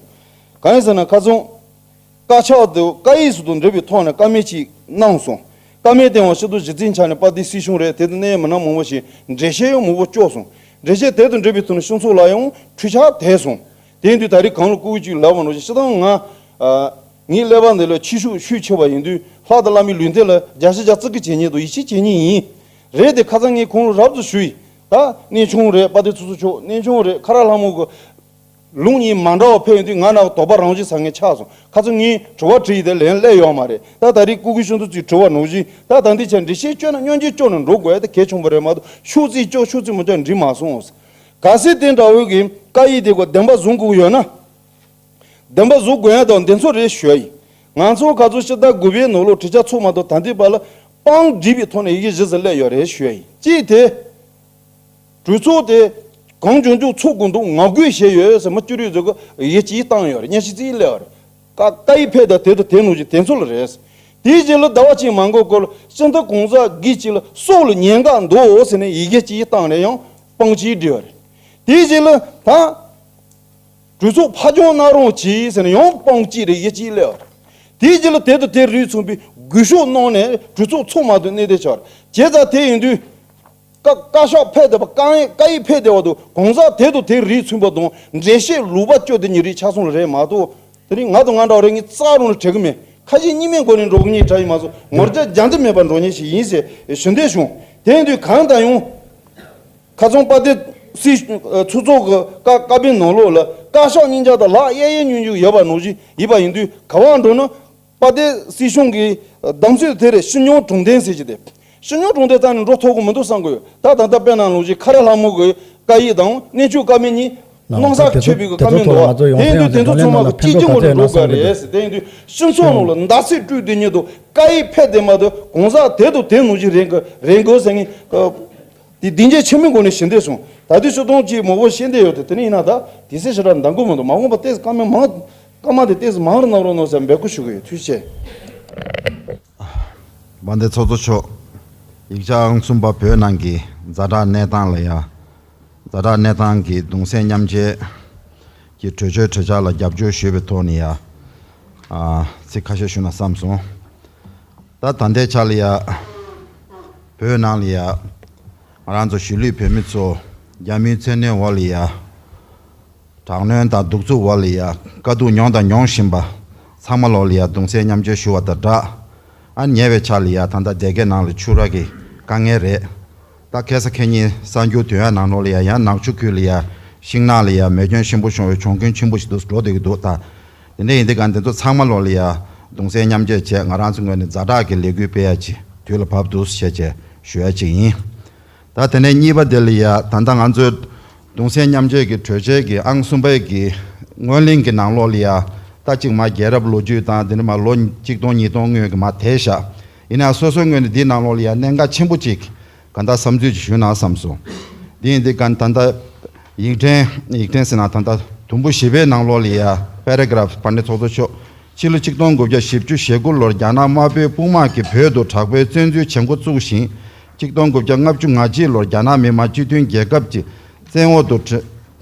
གང་ཡིན་ཟེར་ན་ཁ་ཚོན། བཀའ་ཤག་ཏུ་བཀའ་ཡིག་སོགས་དང་འབྲེལ་བའི་ཐོག་ནས་བཀའ་མོལ་ཅིག་གནང་སོང་། བཀའ་མོལ་དེའང་སྤྱི་ཚོགས་གཞི་རྩའི་ཆ་ནས་དཔལ་ལྡན་སྲིད་གཞུང་རེད། དེ་དང་གནད་ཡོད་མི་སྣ་མང་པོ་ཞིག་འགྲེལ་བཤད་ཡང་མང་པོ་བསྐྱོན་སོང་། འགྲེལ་བཤད་དེ་དང་འབྲེལ་བའི་ཐོག་ནས་སྤྱི་ཚོགས་ལ་ཡང་འཕྲུལ་ཆ་བསྡད་སོང་། དེ་ཡིན་དུས་ད་རེས་གང་ལ་སྐུ་ཡོད་ཅིག་ལབ་པ་ནང་བཞིན་སྤྱིར་བཏང་ང་ཨ་ངའི་ཀླད་པ་འདི་ལ་ཕྱི་ཤུགས་ཤུགས་ཆེ་བ་ཡིན་དུས་ལྷ་དང་བླ་མའི་ལུས་རྟེན་ལ་རྒྱལ་ཞིང་རྒྱ་བརྩི་བཀུར་བྱེད་མཁན་དང་ཡིད་ཆེས་བྱེད་མཁན་ཡིན། རེད་དེ་ཁ་སང་ངས་ཁོང་ལ་རབ་ཏུ་ཞུས་ཡིན། ད་གནས་ཆུང་རེད། དཔལ་ལྡན་ཚོགས་གཙོ་མཆོག་གནས་ཆུང་རེད། ཁ་རག་ལྷ་མོ་གི་ལུང་གཉིས་མ་འདྲ་བ་ཕེབས་ཡོང་དུས་ང་ནང་དོགས་པ་རང་བཞིན་ཟ་མཁན་ཆགས་སོང་། ཁ་སང་ངས་དྲི་བ་དྲིས་ཡིན་དེ་ལན་སླེབས་ཡོད་མ་རེད། ད་ད་རེས་སྐུ་སྒེར་ཤོག་ཚོ་ཚོས་དྲི་བ་ནང་བཞིན་ད་ད་འདི་ཆ་འགྲེལ་བཤད་བསྐྱོན་ན་སྙོན་འཛུགས་བསྐྱོན་ན་འགྲོ་དགོས་ཡ་དེ་གལ་ཆེན་པོ་རེད་མ་གཏོགས་ཤོག་ཙིག་བསྐྱོན་ཤོག་ཙིག་མ་བསྐྱོན་འགྲིག་མ་སོང་། གལ་སྲིད་དེ་འདྲ་བོའི་གི་བཀའ་ཡིག་དེ་གོ་བདེན་པ་བཟུང་དགོས་ཡོད་ན། བདེན་པ་བཟུང་དགོས་ཡ་དང་འདི་ཚོ་རེད་ཞུ་ཡ་ཡིན། ང་ཚོ་ག་ཚོད་ཕྱི་ཟླ་དགུ་པའི་ནང་ལོགས་གྲོས་འཆར་ཚོགས་མ་གཏོགས་ད་ལྟའི་བར་ལ་དཔང་སྒྲིག་པའི་ཐོག་ནས་ཡི་གེ་བཞི་ཟིག་སླེབས་ཡོད་རེད་ཞུ་ཡ་ཡིན། གཅིག་དེ། གྲོས་ཚོགས་དེ་གང་བྱུང་བྱུང་ཚོགས་དགོས་འདུག་ངང་སྒུག་བྱས་ཡོད་ཟེར་མི་བཅུ་དྲུག་ཙམ་གྱིས་ཡི་གེ་གཅིག་བཏང་ཡོད་རེད། སྙན་ཞུ་གཅིག་སླེབས་ཡོད་རེད། ཀ་ཀ་ཡིག་ཕལ་དང་དེ་དང་དེ་ནང་བཞིན་དེ་ཚོ་ལ་རེད། དེའི་རྗེས་ལ་ཟླ་བ་གཅིག་མ་འགོར་སྐོར་ལ་སྤྱི་ཟླ་གང་ཟག་སྒེར་གཅིག་ལ་སྲོག་ལ་ཉེན་ཁ་འདུག་ཟེར་ནས་ཡི་གེ་གཅིག་བཏང་ནས་ཡང་དཔང་གཅིག་བསྒྲིལ་བ་རེད། དེའི་རྗེས་ལ་ད་གྲོས་ཚོགས་ཕར་འགྱངས་གནང་རོགས་གྱིས་ཟེར་ནས་ཡང་དཔང་གཅིག་རེ་ཡི་གེ་གཅིག་སླེབས་བ་རེད། དེའི་རྗེས་ལ་དེ་དང་དེ་རིགས་མཚུངས་པའི་སྒུལ་ཤུགས་གནང་ནས་གྲོས་ཚོགས་ཚང་མ་དང་གནད་དོན་ཆགས་རེད། བྱས་ཙང་དེ་ཡིན་དུས། ཀ་ཀ་ཤག་ཕེབས་བསྡད་པ་ཀ་ཡིག་ཀ་ཡིག་ཕེབས་བསྡད་པ་དང་གང་ཟག་དེ་དང་དེ་རིགས་མཚུངས་པ་དང་འགྲེལ་བཤད་ལུང་པ་བསྐྱོད་དེ་ཉིན་རེ་ཆ་ཚང་ལ་རེད་མ་གཏོགས། དེ་རིང་ང་དང་ང་འདྲ་བ་རེ་གཉིས་རྩ་རུང་ལ་བྲལ་གི་མེད། ཁ་ཞེ་གཉིས་མེད་སྒོ་ནས་འགྲོ་གི་ཉིད་དྲ་ཡིན་མ་གཏོགས་ངོ་རྒྱ་རྒྱ་འདི་མེད་པར་འགྲོ་ཉེན་ཞིག་ཡིན་ཟེར་ཞུ་འདོད་བྱུང་། དེ་ཡིན་དུས་གང་ལྟར་ཡང་། ཁ་ཚང་དཔལ་ལྡན་སྲིད་ཚོགས་ཀྱི་བཀའ་བཀའ་འབེན་ནང་ལོགས་ལ་བཀའ་ཤག་གཉིས་ཆ་དང་ལག་གཡས་གཡས་གཡོན་གཡོན་ཡོད་པ་ནང་བཞིན་ཡིན་པ་ཡིན་དུས་ག་བར་འགྲོ་ན། དཔལ་ལྡན་སྲིད་གཞུང་གི་གདམ་གསེས་དེ་རེད། སྤྱི་ཉམས་དྲུང་ལྡན་ཟེར་གྱི་དེ། སྤྱི་ཉམས་དྲུང་ལྡན་རྩ་ནས་འགྲོ་ཐུབ་ཀྱི་མི་འདུག་བསམ་གྱི་ཡོད། ད་ད་ལྟ་དཔེར་ན་ལོ་རྒྱུས་ཁ་ར་ལྷ་མོ་གི་བཀའ་ཡིག་དང་གནས་ཆུང་བཀའ་མོལ་གཉིས་ནང་གསར་ཆོས་པའི་གི་བཀའ་མོལ་འདུག་དེ་ཡིན་དུས་དེ་ཚོ་ཚང་མ་ལ་གཅིག་རྐྱང་ངོས་ནས་འགྲོ་དགོས་རེད་ཟེར། དེ་ཡིན་དུས་སྤྱི་ཚོགས་ནང་ལ་མདའ་ཚིག་སྤྲོད་དེ་ཉིད་དུ་བཀའ་ཡིག་ཕེབས་དེ་མ་གཏོགས་གང་ཟག་དེ་དང་དེ་ནང་བཞིན་རེད་དགོས་རེད་དགོས་ཟེར་ངེས། དེ་སྡིངས་ཆ་ཆེན་མོའི་སྒོ་ནས་ཞུ་འདོད་སོང་། ད་དུས་ཆུ་དོང་གཅིག་མང་པོ་བཤད་འདོད་ཡོད་དེ། དེ་ནས་ཡིན་ན་ད་དེ་སྲིད་ཞེ་དྲག་འདང་གི་མི་འདུག་མ་འོངས་པ་ཏོག་ཙམ་བཀའ་མོལ་མང་བཀའ་མ་དེ་ཏོག་ཙམ་མང་རུ་གནང་རོགས་གནང་ཟེར་འབོད་སྐུལ་ཞུ་གི་ཡོད། ཐུགས་རྗེ་ཆེ། དཔལ་ལྡན་ཚོགས་གཙོ་མཆོག་ཡིག་ཆ་ཨང་གསུམ་པ་བོད་ནང་གི་ཛ་དྲག་གནས་སྟངས་ལ་ཡ། ཛ་དྲག་གནས་སྟངས་ཀྱི་གདུང་སེམས་མཉམ་སྐྱེད་ཀྱི་གྲོས་ཆོད་གྲོས་འཆར་ལ་རྒྱབ་སྐྱོར་ཞུས་པའི་ཐོག་ནས་ཡ། ཨ། ཚིག་ཁ་ཤས་ཞུ་ན་བསམ་སོང་། ད་ད་ལྟའི་ཆ་ལ་ཡ། བོད་ནང་ལ་ཡ། ང་རང་ཚོ་གཞིས་ལུས་བོད་མི་ཚོ་རྒྱ་མིའི་བཙན་གནོན་འོག་ལ་ཡ། དྲག་གནོན་དང་གདུག་རྩུབ་འོག་ལ་ཡ་དཀའ་སྡུག་མྱོང་དང་མྱོང་བཞིན་པ་ཚང་མ་ལོག་ལ་ཡ་གདུང་སེམས་མཉམ་སྐྱེད་ཞུ་བ་དང་སྦྲགས། ཨ་ཉེ་བའི་ཆར་ལ་ཡ་ད་ལྟ་སྡེ་དགེ་ནང་ལ་ཆུ་རགས་ཀྱི་དཀའ་ངལ་རེད། ད་ཁ་སང་ཁ་ཉིན་གསར་འགྱུར་ཐོན་ཡ་ནང་ལོགས་ལ་ཡ་ཡང་ནག་ཆུ་ཁུལ་ལ་ཡ་ཤིང་ནགས་ལ་ཡ་མེ་སྐྱོན་ཆེན་པོ་བྱུང་བའི་གྱོང་གུན་ཆེན་པོ་ཞིག་འདུག་འགྲོ་བསྡད་ཀྱི་འདུག་ད་དེ་འདྲ་ཡིན་དུས་ག་འདི་ཚོ་ཚང་མ་ལོག་ལ་ཡ་གདུང་སེམས་མཉམ་སྐྱེད་བྱས་ང་རང་ཚོ་ངོས་ནས་ཛ་དྲག་གི་ལས་འགུལ་སྤེལ་ཡ་ཅིག་དུས་ལ་བབ་འདུག་བྱས་བྱས་ཞུ་ཡ་ཅིག་ཡིན། ད་དེ་ནས་གཉིས་པ་དེ་ལ་ཡ་ད་ལྟ་ང་ཚོའི་གདུང་སེམས་མཉམ་སྐྱེད་ཀྱི་གྲོས་ཆོད་ཀྱི་ཨང་གསུམ་པའི་གི་སྔོན་གླེང་གི་ནང་ལོགས་ལ་ཡ་ད་ཅིག་མ་རྒྱལ་རབས་ལོ་རྒྱུས་དང་དེ་ནས་མ་ལོ་གཅིག་སྟོང་ཉིས་སྟོང་སྔོན་གྱི་མ་དེ་བཞག་ཡིན་ན་སོ་སོའི་ངོས་ནས་འདིའི་ནང་ལོགས་ལ་ཡ་གནད་འགག་ཆེན་པོ་ཅིག་ག་འདྲ་བསམ་ཚུལ་ཅིག་ཞུས་ན་བསམ་སོང་། འདི་ཡིན་དུས་ག་ད་ལྟ་ཡིག་ཕྲེང་ཡིག་ཕྲེང་ཟེར་ན་ད་ལྟ་དུམ་བུ་བཞི་པའི་ནང་ལོགས་ལ་ཡ་པེ་ར་གྷ་རབ་དཔལ་ལྡན་ཚོགས་གཙོ་མཆོག་ཕྱི་ལོ་ཆིག་སྟོང་དགུ་བརྒྱ་བཞི་བཅུ་ཞེ་དགུ་ལོར་རྒྱ་ནག་དམར་པོའི་དཔུང་དམག་གིས་བོད་དུ་དྲག་པོའི་བཙན་འཛུལ་བྱེད་འགོ་བཙུགས་ཤིང་། ཆིག་སྟོང་དགུ་བརྒྱ་ལྔ་བཅུ་ང་གཅིག་ལོར་རྒྱ་ནག་མི་དམངས་སྤྱི་མཐུན་རྒྱལ་ཁབ་ཀྱི་བཙན་འོག་ཏུ་གྲོལ།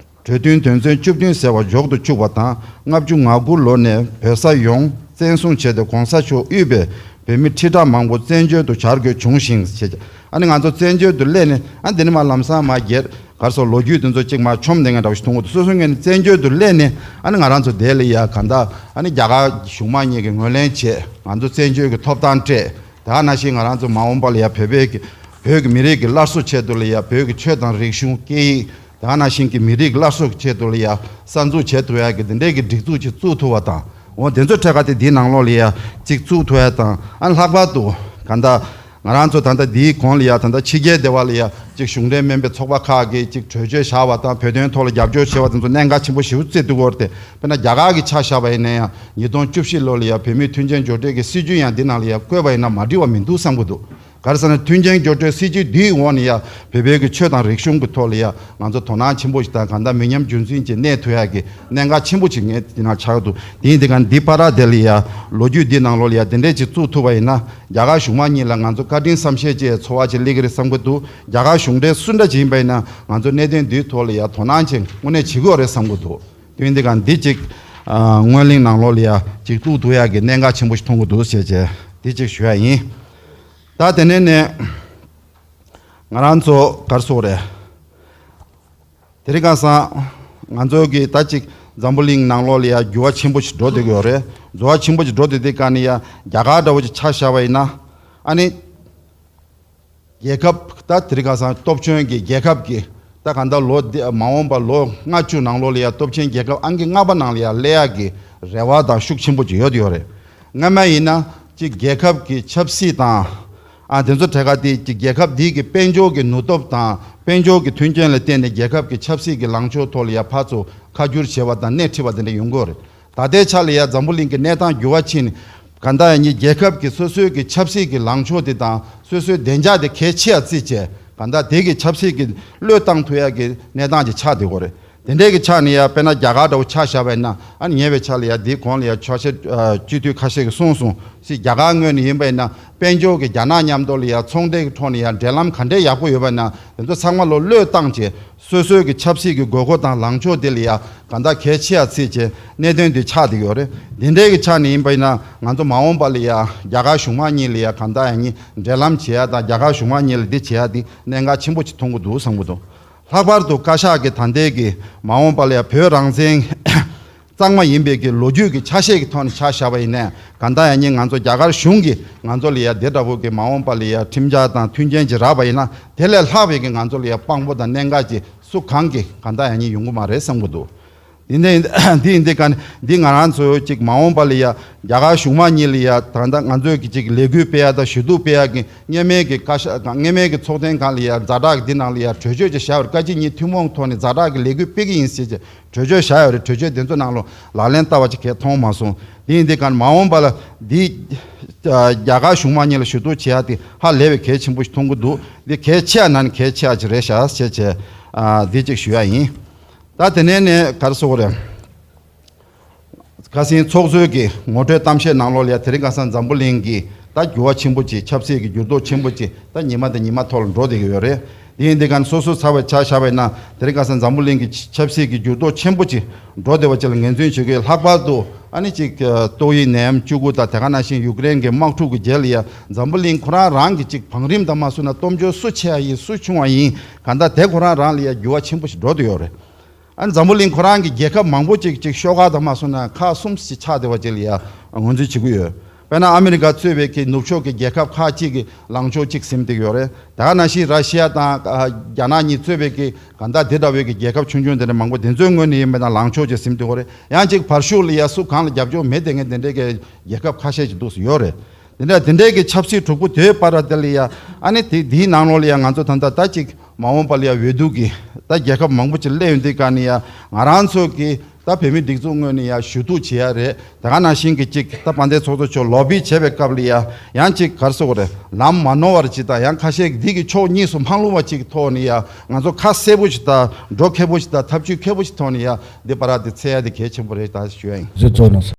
གྲོས་མཐུན་དོན་ཚན་བཅུ་བདུན་ཟེར་བ་འཇོག་ཏུ་བཅུག་པ་དང་ལྔ་བཅུ་ང་དགུ་ལོ་ནས་བོད་ས་ཡོངས་བཙན་བཟུང་བྱས་ཏེ་གོང་ས་མཆོག་དབུས་པའི་བོད་མི་ཁྲི་ཕྲག་མང་པོ་བཙན་བྱོལ་དུ་གྱར་དགོས་བྱུང་ཞིང་ཞེས། ཨ་ནི་ང་ཚོ་བཙན་བྱོལ་དུ་སླེབས་ནས་ཨ་འདི་ནི་མ་ལམ་སང་མ་རྒྱལ་གར་སོགས་ལོ་རྒྱུས་དེ་ཚོ་གཅིག་མ་ཆོམ་ནས་ང་འདྲ་བོ་ཞིག་མཐོང་གི་འདུག་སོ་སོའི་ངོས་ནས་བཙན་བྱོལ་དུ་སླེབས་ནས་ཨ་ནི་ང་རང་ཚོ་དེ་ལ་ཡ་ག་འདྲ་ཨ་ནི་རྒྱ་གར་གཞུང་མང་གཉིས་ཀྱིས་ངོས་ལེན་བྱས་ང་ཚོ་བཙན་བྱོལ་གྱི་ཐོབ་ཐང་སྤྲད། དེ་ག་ནང་བཞིན་ང་རང་ཚོ་མ་འོངས་པ་ལ་ཡ་བོད་པའི་གི་བོད་ཀྱི་མི་རིགས་ཀྱི་སླར་གསོ་ཆེད་དུ་ལ་ཡ་བོད་ཀྱི་ཆོས་དང་རིག་གཞུང་སྐད་ཡིག་དེ་ག་ནང་བཞིན་གྱི་མི་རིགས་སླར་གསོ་ཆེད་དུ་ལ་ཡ་གསར་འཛུགས་བྱེད་ཐུབ་ཡ་གི་དེ་འདྲའི་གི་སྒྲིག་འཛུགས་ཅིག་བཙུགས་ཐུབ་པ་དང་། འོ་དེ་ཚོ་འཕྲད་ཁ་དེ་འདིའི་ནང་ལོགས་ལ་ཡ་ཅིག་བཙུགས་ཐུབ་ཡ་དང་ཨ་ལྷག་པར་དུ་ག་འདྲ་ང་རང་ཚོ་ད་ལྟ་འདིའི་གོང་ལ་ཡ་ད་ལྟ་ཕྱི་རྒྱལ་སྡེ་བ་ལ་ཡ་ཅིག་གཞུང་འབྲེལ་མིན་པའི་ཚོགས་པ་ཁག་གིས་ཅིག་གྲོས་ཆོད་བཞག་པ་དང་བོད་དོན་ཐོག་ལ་རྒྱབ་སྐྱོར་བྱེད་པ་དེ་ཚོ་གནད་འགག་ཆེན་པོ་ཞེ་པོ་བརྩི་འདུག་འོར་ཏེ་དཔེར་ན་རྒྱ་གར་གྱི་ཆ་བཞག་པ་ཡིན་ན་ཡང་ཉིས་སྟོང་བཅུ་བཞི་ལོ་ལ་ཡ་བོད་མིའི་མཐུན་རྐྱེན་སྦྱོར་སྤྲོད་ཀྱི་སྲིད་ཇུས་ཡང་འདི་ནང་ལ་ཡ་བཀོད་པ་ཡིན་ན་མ་འགྲིག་པ་མི་འདུག་བསམ་གྱི་འདུག་ག་རེ་ཟེར་ན་མཐུན་རྐྱེན་སྦྱོར་སྤྲོད་སྲིད་ཇུས་འདིའི་འོག་ནས་ཡ་བོད་པའི་གི་ཆོས་དང་རིག་གཞུང་གི་ཐོག་ལ་ཡ་ང་ཚོ་དོ་སྣང་ཆེན་པོ་ཞིག་དང་གང་ལྟར་མི་ཉམས་རྒྱུན་འཛིན་གྱི་གནས་ཐུབ་ཡ་གི་གནད་འགག་ཆེན་པོ་ཞིག་ངས་འདི་ནང་ཆགས་འདུག་དེ་ཡིན་དེ་ག་འདི་བར་དེ་ལ་ཡ་ལོ་རྒྱུས་འདི་ནང་ལོགས་ལ་ཡ་དེ་འདྲས་ཅིག་བཙུགས་ཐུབ་པ་ཡིན་ན་རྒྱ་གར་གཞུང་མང་གཉིས་ལ་ང་ཚོ་བཀའ་དྲིན་བསམ་ཤེས་ཀྱི་ཚོར་བ་ཅིག་སླེབས་ཀྱི་རེད་བསམ་གྱི་འདུག་རྒྱ་གར་གཞུང་འབྲེལ་སུ་འདྲ་ཅིག་ཡིན་པ་ཡིན་ན་ང་ཚོ་གནད་དོན་འདིའི་ཐོག་ལ་ཡ་དོ་སྣང་ཅིག་དངོས་གནས་བྱེད་དགོས་རེད་བསམ་གྱི་འདུག་དེ་ཡིན་དེ་ག་འདི་ཅིག་ཨ། སྔོན་གླེང་ནང་ལོགས་ལ་ཡ་ཅིག་བཙུགས་ཐུབ་ཡ་གི་གནད་འགག་ཆེན་པོ་ཞིག་མཐོང་གི་འདུག་ཟེར་བྱས་འདི་ཅིག་ཞུ་ཡ་ཡིན། ད་དེ་ནས་ནས་ང་རང་ཚོ་ག་རེ་ཟེར་དགོས་རེད། དེ་རིང་ཁ་སང་ང་ཚོ་གི་ད་ཅིག་འཛམ་བུ་གླིང་ནང་ལོགས་ལ་ཡ་འགྱུར་བ་ཆེན་པོ་ཞིག་འགྲོ་བསྡད་ཀྱི་ཡོད་རེད། འགྱུར་བ་ཆེན་པོ་ཞིག་འགྲོ་བསྡད་དེ་ག་ནས་ཡ་རྒྱ་གར་འདྲ་བོ་ཅིག་ཆ་བཞག་པ་ཡིན་ན་ཨ་ནི། རྒྱལ་ཁབ་ད་དེ་རིང་ཁ་སང་སྟོབས་ཆེན་གྱི་རྒྱལ་ཁབ་ཀྱི་ད་གང་ལྟར་ལོ་འདི་མ་འོངས་པ་ལོ་ལྔ་བཅུ་ནང་ལོགས་ལ་ཡ་སྟོབས་ཆེན་རྒྱལ་ཁབ་ཨང་ཀི་ལྔ་པ་ནང་ལ་ཡ་སླེབས་ཡ་གི་རེ་བ་དང་ཤུགས་ཆེན་པོ་ཅིག་ཡོད་ཡོད་རེད། སྔ་མ་ཡིན་ན་ཅིག་རྒྱལ་ཁབ་ཀྱི་ཆབ་སྲིད་དང་ཨ་དེ་ཚོ་གྲས་ཀ་དེ་ཅིག་རྒྱལ་ཁབ་འདི་གི་དཔལ་འབྱོར་གྱི་ནུས་སྟོབས་དང་དཔལ་འབྱོར་གྱི་མཐུན་རྐྱེན་ལ་བརྟེན་ནས་རྒྱལ་ཁབ་ཀྱི་ཆབ་སྲིད་ཀྱི་ལངས་ཕྱོགས་ཐོག་ལ་ཡ་ཕར་ཚུར་ཁ་བསྒྱུར་བྱས་པ་དང་སྣེ་ཁྲིད་པ་དེ་འདྲ་ཡོང་གི་ཡོད་རེད། ད་ལྟའི་ཆ་ལ་ཡ་འཛམ་བུ་གླིང་གི་གནས་སྟངས་འགྱུར་བ་ཕྱིན་ནས་གང་ལྟར་ཡང་ཉིད་རྒྱལ་ཁབ་ཀྱི་སོ་སོའི་གི་ཆབ་སྲིད་ཀྱི་ལངས་ཕྱོགས་དེ་དང་སོ་སོའི་བདེ་འཇགས་དེ་གལ་ཆེ་ཡ་བརྩིས་བྱས་གང་ལྟར་དེ་གི་ཆབ་སྲིད་ཀྱི་བློས་བཏང་ཐུབ་ཡ་གི་གནས་སྟངས་ཅིག་ཆགས་བསྡད་ཡོད་རེད། དེ་འདྲའི་གི་ཆ་ནས་ཡ་དཔེར་ན་རྒྱ་གར་འདྲ་བོ་ཆ་བཞག་པ་ཡིན་ན། ཨ་ནི་ཉེ་བའི་ཆར་ལ་ཡ་འདིའི་གོང་ལ་ཡ་ཆོག་ཤེས་སྤྱི་འཐུས་ཁ་ཤས་ཀྱིས་གསུངས་སོང་ཞིག་རྒྱ་གར་ངོས་ནས་ཡིན་པ་ཡིན་ན་དཔལ་འབྱོར་གྱི་རྒྱ་ནག་མཉམ་དུ་ལ་ཡ་ཚོང་འབྲེལ་གྱི་ཐོག་ནས་ཡ་འབྲེལ་ལམ་ག་འདྲའི་ཡག་པོ་ཡོད་པ་ན་དེ་ཚོ་ཚང་མ་ལོ་བློས་བཏང་བྱས། སོ་སོའི་གི་ཆབ་སྲིད་ཀྱི་དགོས་མཁོ་དང་ལངས་ཕྱོགས་དེ་ལ་ཡ་གང་ལྟར་གལ་ཆེ་ཡ་བརྩིས་བྱས་གནད་དོན་དེ་ཆགས་བསྡད་ཡོད་རེད། འདི་འདྲའི་གི་ཆ་ནས་ཡིན་པ་ཡིན་ན་ང་ཚོ་མ་འོངས་པ་ལ་ཡ་རྒྱ་གར་གཞུང་མང་གཉིས་ལ་ཡ་གང་ལྟར་ཡ་གཉིས་འབྲེལ་ལམ་བྱེད་ཡ་དང་རྒྱ་གར་གཞུང་མང་གཉིས་ལ་འདི་བྱེད་ཡ་དེ་གནད་འགག་ཆེན་པོ་ཅིག་མཐོང་གི་འདུག་བསམ་གི་འདུག་ལྷག་པར་དུ་བཀའ་ཤག་གི་ད་ལྟའི་གི་མ་འོངས་པ་ལ་ཡ་བོད་རང་བཙན་གཙང་མ་ཡིན་པའི་གི་ལོ་རྒྱུས་ཀྱི་ཆ་ཤས་ཀྱི་ཐོག་ནས་ཆ་བཞག་པ་ཡིན་ནའི་གང་ལྟར་ཡང་ཉིན་ང་ཚོ་རྒྱ་གར་གཞུང་གིས་ང་ཚོ་ལ་ཡ་དེ་འདྲ་བོ་གི་མ་འོངས་པ་ལ་ཡ་ཁྲིམས་འཆར་དང་མཐུན་རྐྱེན་ཅིག་རག་པ་ཡིན་ན་དེ་ལས་ལྷག་པའི་གི་ང་ཚོ་ལ་ཡ་དཔང་པོ་དང་གནད་འགག་ཅིག་སུ་གང་གིས་གང་ལྟར་ཡང་ཉིན་ཡོང་གི་མ་རེད་བསམ་གི་འདུག་འདི་ནས་འདི་ཡིན་དུས་ག་ནས་འདི་ང་རང་ཚོ་ཅིག་མ་འོངས་པ་ལ་ཡ་རྒྱ་གར་གཞུང་མང་གཉིས་ལ་ཡ་ད་ལྟ་ང་ཚོས་གི་ཅིག་ལས་འགུལ་སྤེལ་ཡ་དང་ཞུ་གཏུག་སྤེལ་ཡ་གི་སྔོན་མའི་གི་བཀའ་ཤག་དང་སྔོན་མའི་གི་ཚོགས་ཐེངས་སྒང་ལ་ཡ་ཛ་དྲག་གི་འདི་ནང་ལ་ཡ་གྲོས་ཆོད་ཅིག་བཞག་པ་རེད། བཀའ་སྤྱི་གཉིས་ཐུན་མོང་ཐོག་ནས་ཛ་དྲག་གི་ལས་འགུལ་སྤེལ་གི་ཡིན་ཟེར་ཅིག་གྲོས་ཆོད་བཞག་ཡོད་རེད། གྲོས་ཆོད་དེ་ཚོ་ནང་ལོ་ལག་ལེན་བསྟར་བ་ཅིག་གས་མཐོང་མ་སོང་། འདི་ཡིན་དུས་ག་ནས་མ་འོངས་པ་ལ་འདི་རྒྱ་གར་གཞུང་མང་གཉིས་ལ་ཞུ་གཏུག་བྱེད་ཡ་དེ་ཧ་ལས་པའི་གལ་ཆེན་པོ་ཞིག་མཐོང་གི་འདུག་འདི་གལ་ཆེ་ཡ་ནང་ནས་གལ་ཆེ་ཡ་ཅིག་རེད་ཤག་ཟེར་བྱས་འདི་ཅིག་ཞུ་ཡ་ཡིན། ད་དེ་ནས་ནས་ག་རེ་ཟེར་དགོས་རེད། ཁ་སང་ཚོགས་གཙོས་ཀྱི་ངོ་སྤྲོད་གཏམ་བཤད་ནང་ལོགས་ལ་ཡ་དེ་རིང་ཁ་སང་འཛམ་བུ་གླིང་གི་ད་འགྱུར་བ་ཆེན་པོ་ཅིག་ཆབ་སྲིད་ཀྱི་འགྱུར་ལྡོག་ཆེན་པོ་ཅིག་ད་ཉི་མ་དང་ཉི་མ་ཐོག་ལ་འགྲོ་བསྡད་ཀྱི་ཡོད་རེད། དེ་ཡིན་དུས་ག་ནས་སོ་སོའི་ཚབ་པའི་ཆ་བཞག་པ་ཡིན་ན་དེ་རིང་ཁ་སང་འཛམ་བུ་གླིང་གི་ཆབ་སྲིད་ཀྱི་འགྱུར་ལྡོག་ཆེན་པོ་ཅིག་འགྲོ་བསྡད་པ་ཅིག་ལ་ངོས་འཛིན་བྱེད་དགོས། ལྷག་པར་དུ་ཨ་ནི་ཅིག་ཏོག་དབྱིབས་ནད་ཡམས་བཅུ་དགུ་དང་དེ་ག་ནང་བཞིན་ཡུཀ་རེན་གྱི་དམག་འཁྲུག་གི་རྗེས་ལ་ཡ་འཛམ་བུ་གླིང་ཁོ་རང་རང་གི་ཅིག་བང་རིམ་དང་མ་བསྲུབས་ན་སྟོབས་འབྱོར་སུ་ཆེ་བ་ཡིན་སུ་ཆུང་བ་ཡིན་གང་ལྟར་དེ་ཁོ་རང་རང་ལ་ཡ་འགྱུར་བ་ཆེན་པོ་ཞིག་འགྲོ་བསྡད་ཡོད་རེད། ཨ་ནི་འཛམ་བུ་གླིང་ཁོ་རང་གི་རྒྱལ་ཁབ་མང་པོ་ཅིག་ཅིག་ཤོག་ཁག་དང་མ་སོང་ན་ཁག་གསུམ་ཞིག་ཆགས་བསྡད་པ་ཅིག་ལ་ཡ་ངོས་འཛིན་བྱེད་ཀྱི་ཡོད། དཔེར་ན་ཨ་མི་རི་ཀ་གཙོས་པའི་གི་ནུབ་ཕྱོགས་ཀྱི་རྒྱལ་ཁབ་ཁག་ཅིག་གི་ལངས་ཕྱོགས་ཅིག་ཟིན་བསྡད་ཀྱི་ཡོད་རེད། དེ་ག་ནང་བཞིན་ར་ཤི་ཡ་དང་ཨ་རྒྱ་ནག་གཉིས་གཙོས་པའི་གི་གང་ལྟར་དེ་འདྲ་བའི་གི་རྒྱལ་ཁབ་ཆུང་ཆུང་དེ་འདྲ་མང་པོ་དེ་ཚོའི་ངོས་ནས་ཡིན་པ་ན་ལངས་ཕྱོགས་ཅིག་ཟིན་བསྡད་ཀྱི་ཡོད་རེད། ཡང་ཅིག་བར་ཤུགས་ལ་ཡ་སུ་གང་ལ་རྒྱབ་སྐྱོར་མེད་བསྡད་མཁན་དེ་འདྲའི་གི་རྒྱལ་ཁབ་ཁ་ཤས་ཅིག་འདུག་སེ་ཡོད་རེད། དེ་འདྲ་དེ་འདྲའི་གི་ཆབ་སྲིད་གྲོགས་པོ་དེའི་བར་དེ་ལ་ཡ་ཨ་ནི་དེ་དེའི་ནང་ལོགས་ལ་ཡ་ང་ཚོ་ད་ལྟ་ད་ཅིག་མ་འོངས་པ་ལ་ཡ་འོས་བསྡུ་གི་ད་རྒྱལ་ཁབ་མང་པོ་ཅིག་སླེབས་ཡོང་དུས་ག་ནས་ཡ་ང་རང་ཚོ་གི་ད་བོད་མི་སྒྲིག་འཛུགས་ངོས་ནས་ཡ་ཞུ་གཏུག་བྱེད་ཡ་རེད། དེ་ག་ནང་བཞིན་གི་ཅིག་ད་དཔལ་ལྡན་ཚོགས་གཙོ་མཆོག་ལོ་བི་བྱེད་པའི་སྐབས་ལ་ཡ་ཡང་ཅིག་ག་རེ་ཟེར་དགོས་རེད། ལམ་མ་ནོར་བར་ཅིག་དང་ཡང་ཁ་ཤས་ཀྱིས་འདི་གི་ཕྱོགས་གཉིས་སུ་མ་ལྷུང་བ་ཅིག་གི་ཐོག་ནས་ཡ་ང་ཚོ་ཁ་གསལ་པོ་ཞིག་དང་འགྲོ་མཁས་པོ་ཞིག་དང་ཐབས་ཇུས་མཁས་པོ་ཞིག་ཐོག་ནས་ཡ་འདི་བར་དེ་འཚོལ་ཡ་དེ་གལ་ཆེན་པོ་རེད་ད་ཞུ་ཡ་ཡིན། གཟིགས་ཚོགས་གནང་སོང་།